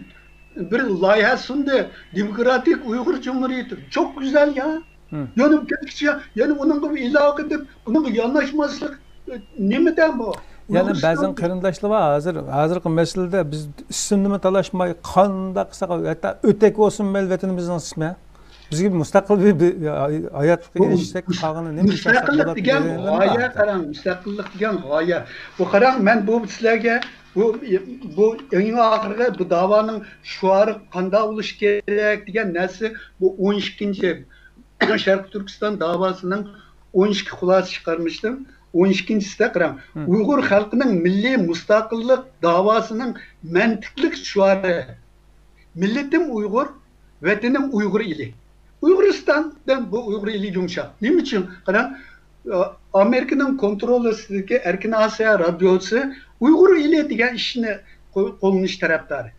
بىر لايىھە سۇندى، دېموكراتىك ئۇيغۇر جۇمھۇرىيىتى. چوق گۈزەل يا. يەنە كەتكۈچە، يەنە ئۇنىڭغا ئىلاۋە قىلىپ، ئۇنىڭغا ياناشماسلىق، نېمىدە بۇ؟ يەنە بەزەن قېرىنداشلار بار، ھازىر، ھازىرقى مەسىلىدە بىز ئىسىمنىمۇ تالاشماي، قانداق قىلساق، ھەتتا ئۆتەك بولسۇن مەيلى ۋەتىنىمىزنىڭ ئىسمى. بىزگە مۇستەقىل بىر، بىر ھاياتلىققا ئېرىشسەك، قالغىنى نېمە ئىش قىلساق بولىدۇ دېگەن، قاراڭ، مۇستەقىللىق دېگەن غايە. بۇ، قاراڭ، مەن بۇ سىلەرگە بۇ، بۇ ئەڭ ئاخىرقى بۇ داۋانىڭ شوئارى قانداق بولۇشى كېرەك دېگەن نەرسە، بۇ ئون ئىككىنچى شەرقىي تۈركىستان داۋاسىنىڭ ئون ئىككى خۇلاسە چىقارمىشتىن ئون ئىككىنچىسىدە قاراڭ. ئۇيغۇر خەلقىنىڭ مىللىي مۇستەقىللىق داۋاسىنىڭ مەنتىقلىق شوئارى، مىللىتىم ئۇيغۇر، ۋەتىنىم ئۇيغۇر ئىلى. ئۇيغۇرىستاندىن بۇ ئۇيغۇر ئىلى يۇمشاق. نېمە ئۈچۈن؟ قاراڭ، ئامېرىكىنىڭ كونترولى ئاستىدىكى ئەركىن ئاسىيا رادىيوسى ئۇيغۇر ئىلى دېگەن ئىشنى قو-، قوللىنىش تەرەپدارى.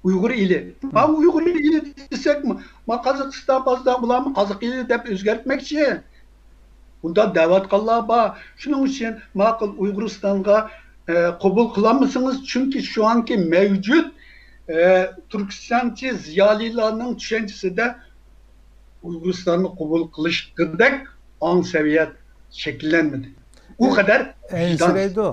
ئۇيغۇر ئىلى. ما ئۇيغۇر ئىلى دېسەك، ما قازاقىستان، پازدان بۇلارمۇ قازاق ئىلى دەپ ئۆزگەرتمەكچى. بۇنداق دەۋاتقانلار بار. شۇنىڭ ئۈچۈن ماقۇل ئۇيغۇرىستانغا، ئە، قوبۇل قىلالمىسىڭىز، چۈنكى شۇ ئانكى مەۋجۇت، ئە، تۈركىستانچى زىيالىيلارنىڭ چۈشەنچىسىدە ئۇيغۇرىستاننى قوبۇل قىلىشقىدەك ئاڭ سەۋىيە شەكىللەنمىدى. ئۇ قەدەر ئەنسىرەيدۇ.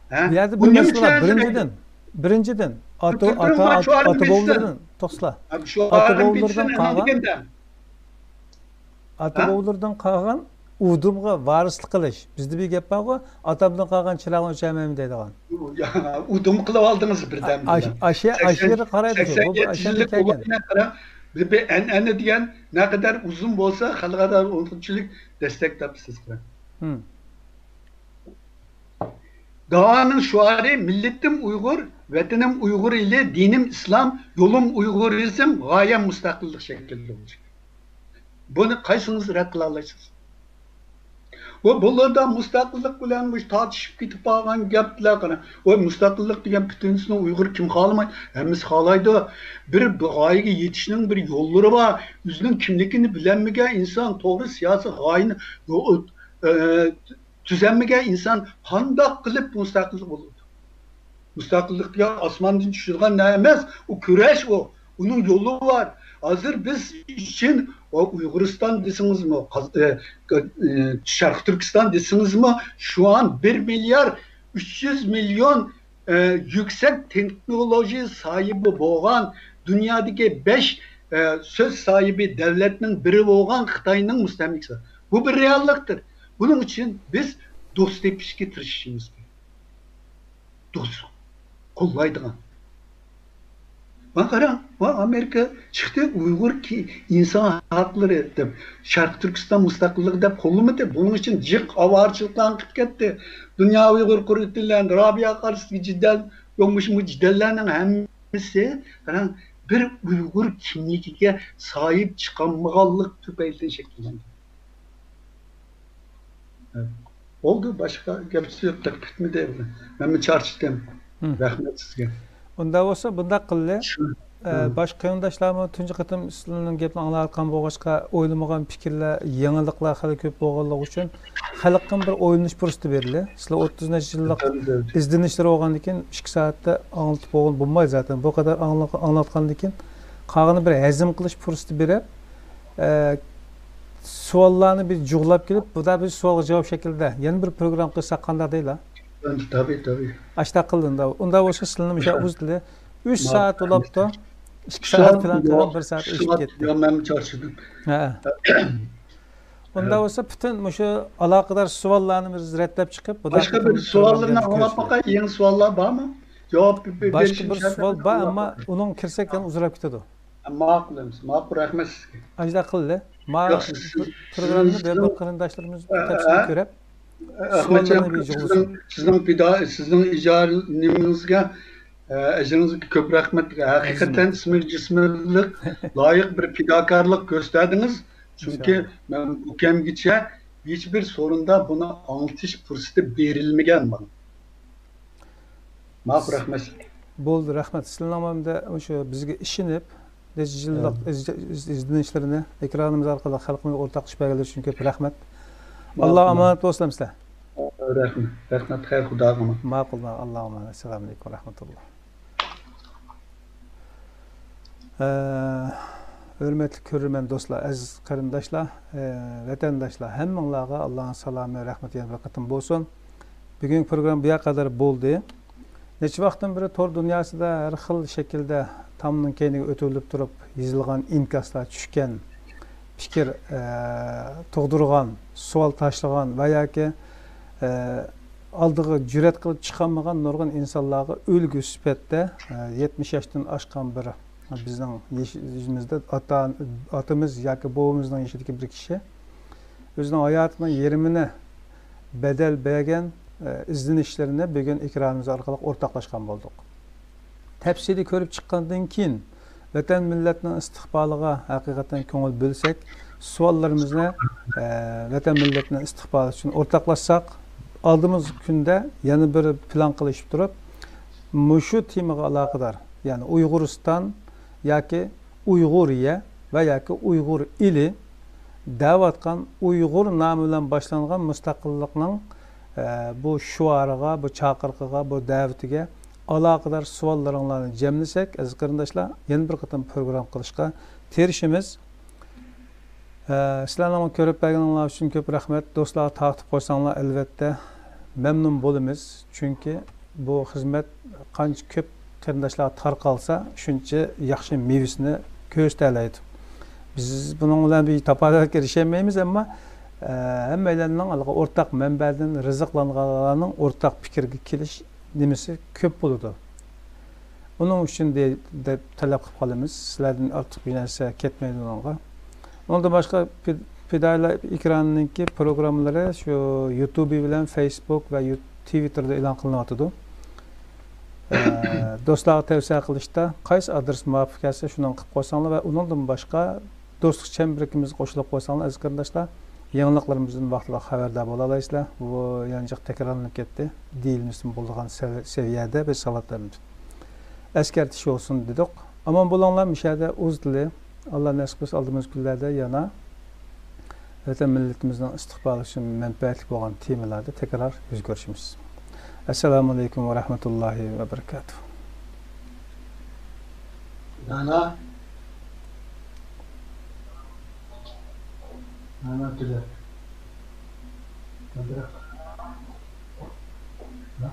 بۇ يەردە بىر مەسىلە بار. بىرىنچىدىن، بىرىنچىدىن، ئاتا، ئاتا، ئاتا بوۋىلىرىدىن، توسلا. ئاتا بوۋىلىرىدىن قالغان، ئاتا بوۋىلىرىدىن قالغان ئۇدۇمغا ۋارىسلىق قىلىش. بىزدە بىر گەپ بارغۇ، ئاتامدىن قالغان چىراغنى ئۆچۈرمەيمەن دەيدىغان. ئۇدۇم قىلىۋالدىڭىز بىردەمدىلا. ئاشۇ يەرگە قارايدۇ. بۇ ئاشۇ يەردىن كەلگەن. بىر، بىر ئەنئەنە دېگەن نەقەدەر ئۇزۇن بولسا، خەلقئارا ئۇنچىلىك دەستەك تاپىسىز. داۋانىڭ شوئارى: مىللىتىم ئۇيغۇر، ۋەتىنىم ئۇيغۇر ئېلى، دىنىم ئىسلام، يولۇم ئۇيغۇرىزم، غايەم مۇستەقىللىق شەكلىدە بولىدۇ. بۇنى قايسىڭىز رەت قىلالايسىز؟ بۇ، بۇلاردا مۇستەقىللىق بىلەن مۇشۇ تارتىشىپ كېتىپ قالغان گەپلەر. قاراڭ، ئۇ مۇستەقىللىق دېگەن پۈتۈنسىنى ئۇيغۇر كىم خالىمايدۇ؟ ھەممىسى خالايدۇ. بىر، بىر غايىگە يېتىشنىڭ بىر يوللىرى بار. ئۆزىنىڭ كىملىكىنى بىلەلمىگەن ئىنسان، توغرا سىياسىي غايىنى يو-، ئە، تۈزەلمىگەن ئىنسان قانداق قىلىپ مۇستەقىل بولىدۇ؟ مۇستەقىللىق دېگەن ئاسماندىن چۈشىدىغان نەرسە ئەمەس، ئۇ كۈرەش ئۇ. ئۇنىڭ يولى بار. ھازىر بىز ئۈچۈن ئۇ ئۇيغۇرىستان دېسىڭىزمۇ، قاز-، ئە، ئە، شەرقىي تۈركىستان دېسىڭىزمۇ، شۇئان بىر مىليار ئۈچ يۈز مىليون، ئە، يۈكسەك تېخنولوگىيە ساھىبى بولغان، دۇنيادىكى بەش، ئە، سۆز ساھىبى دەۋلەتنىڭ بىرى بولغان خىتاينىڭ مۇستەملىكىسى. بۇ بىر رېئاللىقتۇر. بۇنىڭ ئۈچۈن بىز دوست تېپىشكە تىرىشىشىمىز كېرەك. دوست قوللايدىغان. مانا قاراڭ، مانا ئامېرىكا چىقتى، ئۇيغۇر كى-، ئىنسان ھەقلىرى دەپ، شەرقىي تۈركىستان مۇستەقىللىقى دەپ قوللىمىدى. بۇنىڭ ئۈچۈن جىق ئاۋارىچىلىقلارنى قىلىپ كەتتى. دۇنيا ئۇيغۇر قۇرۇلتىيى بىلەن رابىيە قارىسىدىكى جېدەل، يومۇشمۇ جېدەللەرنىڭ ھەممىسى، قاراڭ، بىر ئۇيغۇر كىملىكىگە ساھىب چىقالمىغانلىق تۈپەيلىدىن شەكىللەنگەن. بولدى، باشقا گەپ سۆز يوق، دىققىتىمنى دەيمەن. مەنمۇ چارچىدىم. رەھمەت سىزگە. ئۇنداق بولسا، بۇنداق قىللى. ئە، باشقا قېرىنداشلارمۇ تۇنجى قېتىم سىلەرنىڭ گېپىنى ئاڭلاۋاتقان بولغاچقا، ئويلىمىغان پىكىرلەر، يېڭىلىقلار خېلى كۆپ بولغانلىقى ئۈچۈن، خەلققىمۇ بىر ئويلىنىش پۇرسىتى بېرىلى. سىلەر ئوتتۇز نەچچە يىللىق ئىزدىنىشلىرى بولغاندىن كېيىن، ئىككى سائەتتە ئاڭلىتىپ بولغىلى بولمايدۇ زاتەن. بۇ قەدەر ئاڭلا-، ئاڭلاتقاندىن كېيىن، قالغىنى بىر ھەزىم قىلىش پۇرسىتى بېرىپ، ئە، سوئاللارنى بىر جۇغلاپ كېلىپ، بۇدا بىر سوئالغا جاۋاب شەكلىدە يەنە بىر پروگرامما قىلساق قانداق دەيلا؟ تەبىئىي، تەبىئىي. ئاشۇنداق قىلدى ئۇندا. ئۇنداق بولسا سىلىنى مۇشۇ ئۇزىتىلى. ئۈچ سائەت بولاپتۇ. ئىككى سائەت پىلان قىلغان، بىر سائەت ئېشىپ كەتتى. يا، مەن چارچىدىم. ھە. ئۇنداق بولسا پۈتۈن مۇشۇ ئالاقىدار سوئاللارنى بىز رەتلەپ چىقىپ، بۇدا باشقا بىر سوئاللارنى ئاڭلاپ باقاي، يېڭى سوئاللار بارمۇ؟ جاۋاب بېرىشىم باشقا بىر سوئال بار، ئەمما ئۇنىڭ كىرسەك يەنە ئۇزىراپ كېتىدۇ. ماقۇل ئەمىسە، ماقۇل، رەھمەت سىزگە. ئاشۇنداق قىلدى. ما پروگراممىنى بىر قېرىنداشلىرىمىز تەپسىلىي كۆرۈپ، سوئاللارنى بىر يىغىلسۇن. سىزنىڭ پىدا، سىزنىڭ ئىجادىيىتىڭىزگە، ئەجرىڭىزگە كۆپ رەھمەت. ھەقىقەتەن ئىسمى جىسمىلىق، لايىق بىر پىداكارلىق كۆرسەتتىڭىز. چۈنكى مەن بۇ كەمگىچە ھېچبىر سورۇندا بۇنى ئاڭلىتىش پۇرسىتى بېرىلمىگەن ماڭا. ماقۇل، رەھمەت. بولدى، رەھمەت. سىلەرنىڭ ئەمدى مۇشۇ بىزگە ئىشىنىپ، نەچچە يىللىق ئىزدىنىشلىرىنى ئېكرانىمىز ئارقىلىق خەلقىمىزگە ئورتاقلىشىپ بەرگەنلىكى ئۈچۈن كۆپ رەھمەت. ئاللاغا ئامانەت بولسىلەر سىلەر. رەھمەت، رەھمەت، خەير، خۇداغا ئامانەت. ماقۇل، ئاللاغا ئامانەت. ئەسسالامۇ ئەلەيكۇم رەھمەتۇللا. ئە، ھۆرمەتلىك كۆرۈرمەن دوستلار، ئەزىز قېرىنداشلار، ئە، ۋەتەنداشلار، ھەممىڭلارغا ئاللانىڭ سالامى، رەھمىتى يەنە بىر قېتىم بولسۇن. بۈگۈنكى پروگرامما بۇ يەرگە قەدەر بولدى. نەچچە ۋاقىتتىن بېرى تور دۇنياسىدا ھەر خىل شەكىلدە تامنىڭ كەينىگە ئۆتۈۋېلىپ تۇرۇپ يېزىلغان ئىنكاسلار، چۈشكەن پىكىر، ئە، تۇغدۇرغان، سوئال تاشلىغان ۋە ياكى، ئە، ئالدىغا جۈرئەت قىلىپ چىقالمىغان نۇرغۇن ئىنسانلارغا ئۈلگە سۈپەتتە، ئە، يەتمىش ياشتىن ئاشقان بىر بىزنىڭ يېش-، يېشىمىزدا ئاتا، ئاتىمىز ياكى بوۋىمىزنىڭ يېشىدىكى بىر كىشى ئۆزىنىڭ ھاياتىنىڭ يېرىمىنى بەدەل بەرگەن، ئە، ئىزدىنىشلىرىنى بۈگۈن ئېكرانىمىز ئارقىلىق ئورتاقلاشقان بولدۇق. تەپسىلىي كۆرۈپ چىققاندىن كېيىن، ۋەتەن مىللەتنىڭ ئىستىقبالىغا ھەقىقەتەن كۆڭۈل بۆلسەك، سوئاللىرىمىزنى، ئە، ۋەتەن مىللەتنىڭ ئىستىقبالى ئۈچۈن ئورتاقلاشساق، ئالدىمىزدىكى كۈندە يەنە بىر پىلان قىلىشىپ تۇرۇپ، مۇشۇ تېمىغا ئالاقىدار، يەنى ئۇيغۇرىستان ياكى ئۇيغۇرىيە ۋە ياكى ئۇيغۇر ئېلى دەۋاتقان ئۇيغۇر نامى بىلەن باشلانغان مۇستەقىللىقنىڭ، ئە، بۇ شوئارىغا، بۇ چاقىرىقىغا، بۇ دەۋىتىگە ئالاقىدار سوئاللىرىڭلارنى جەملىسەك، ئەزىز قېرىنداشلار، يەنە بىر قېتىم پروگرامما قىلىشقا تىرىشىمىز. ئە، سىلەرنىڭ كۆرۈپ بەرگىنىڭلار ئۈچۈن كۆپ رەھمەت. دوستلارغا تارقىتىپ قويساڭلار، ئەلۋەتتە، مەمنۇن بولىمىز. چۈنكى بۇ خىزمەت قانچە كۆپ قېرىنداشلارغا تارقالسا، شۇنچە ياخشى مېۋىسىنى كۆرسىتەلەيدۇ. بىز بۇنىڭ بىلەن بىر تاپاۋەتكە ئېرىشەلمەيمىز، ئەمما، ئە، ھەممەيلەننىڭ ئورتاق مەنبەدىن رىزىقلانغانلارنىڭ ئورتاق پىكىرگە كېلىش نېمىسى كۆپ بولىدۇ. ئۇنىڭ ئۈچۈن دە-، دەپ تەلەپ قىلىپ قالىمىز. سىلەردىن ئارتۇق بىر نەرسە كەتمەيدۇ ئۇنىڭغا. ئۇنىڭدىن باشقا پى-، پىدائىيلار ئېكرانىنىڭكى پروگراممىلىرى شۇ يۇتۇبى بىلەن فېيسبۇك ۋە يۇ-، تىۋىتتېردا ئېلان قىلىنىۋاتىدۇ. ئە، دوستلارغا تەۋسىيە قىلىشتا قايسى ئادرېس مۇۋاپىق كەلسە، شۇنىڭغا قىلىپ قويساڭلار ۋە ئۇنىڭدىن باشقا دوستلۇق چەمبىرىكىمىزگە قوشۇلۇپ قويساڭلار، ئەزىز قېرىنداشلار، يېڭىلىقلىرىمىزدىن ۋاقتىدا خەۋەردار بولالايسىلەر. بۇ يانچۇق تەكرارلىنىپ كەتتى. دېيىلمىسىمۇ بولىدىغان سەۋ-، سەۋىيەدە بىز ساۋاتلىرىمىز. ئەسكەرتىش بولسۇن دېدۇق. ئامان بولۇڭلار، مۇشۇ يەردە ئۇزىتىلى. ئاللا نەسىپ قىلسا، ئالدىمىزدىكى كۈنلەردە يەنە ۋەتەن مىللىتىمىزنىڭ ئىستىقبالى ئۈچۈن مەنپەئەتلىك بولغان تېمىلاردا تەكرار يۈز كۆرۈشىمىز. ئەسسالامۇ ئەلەيكۇم ۋە رەھمەتۇللاھى ۋە بەرىكاتۇھ. دانا. دانا تۈلەپ. تەبرىك. ھە؟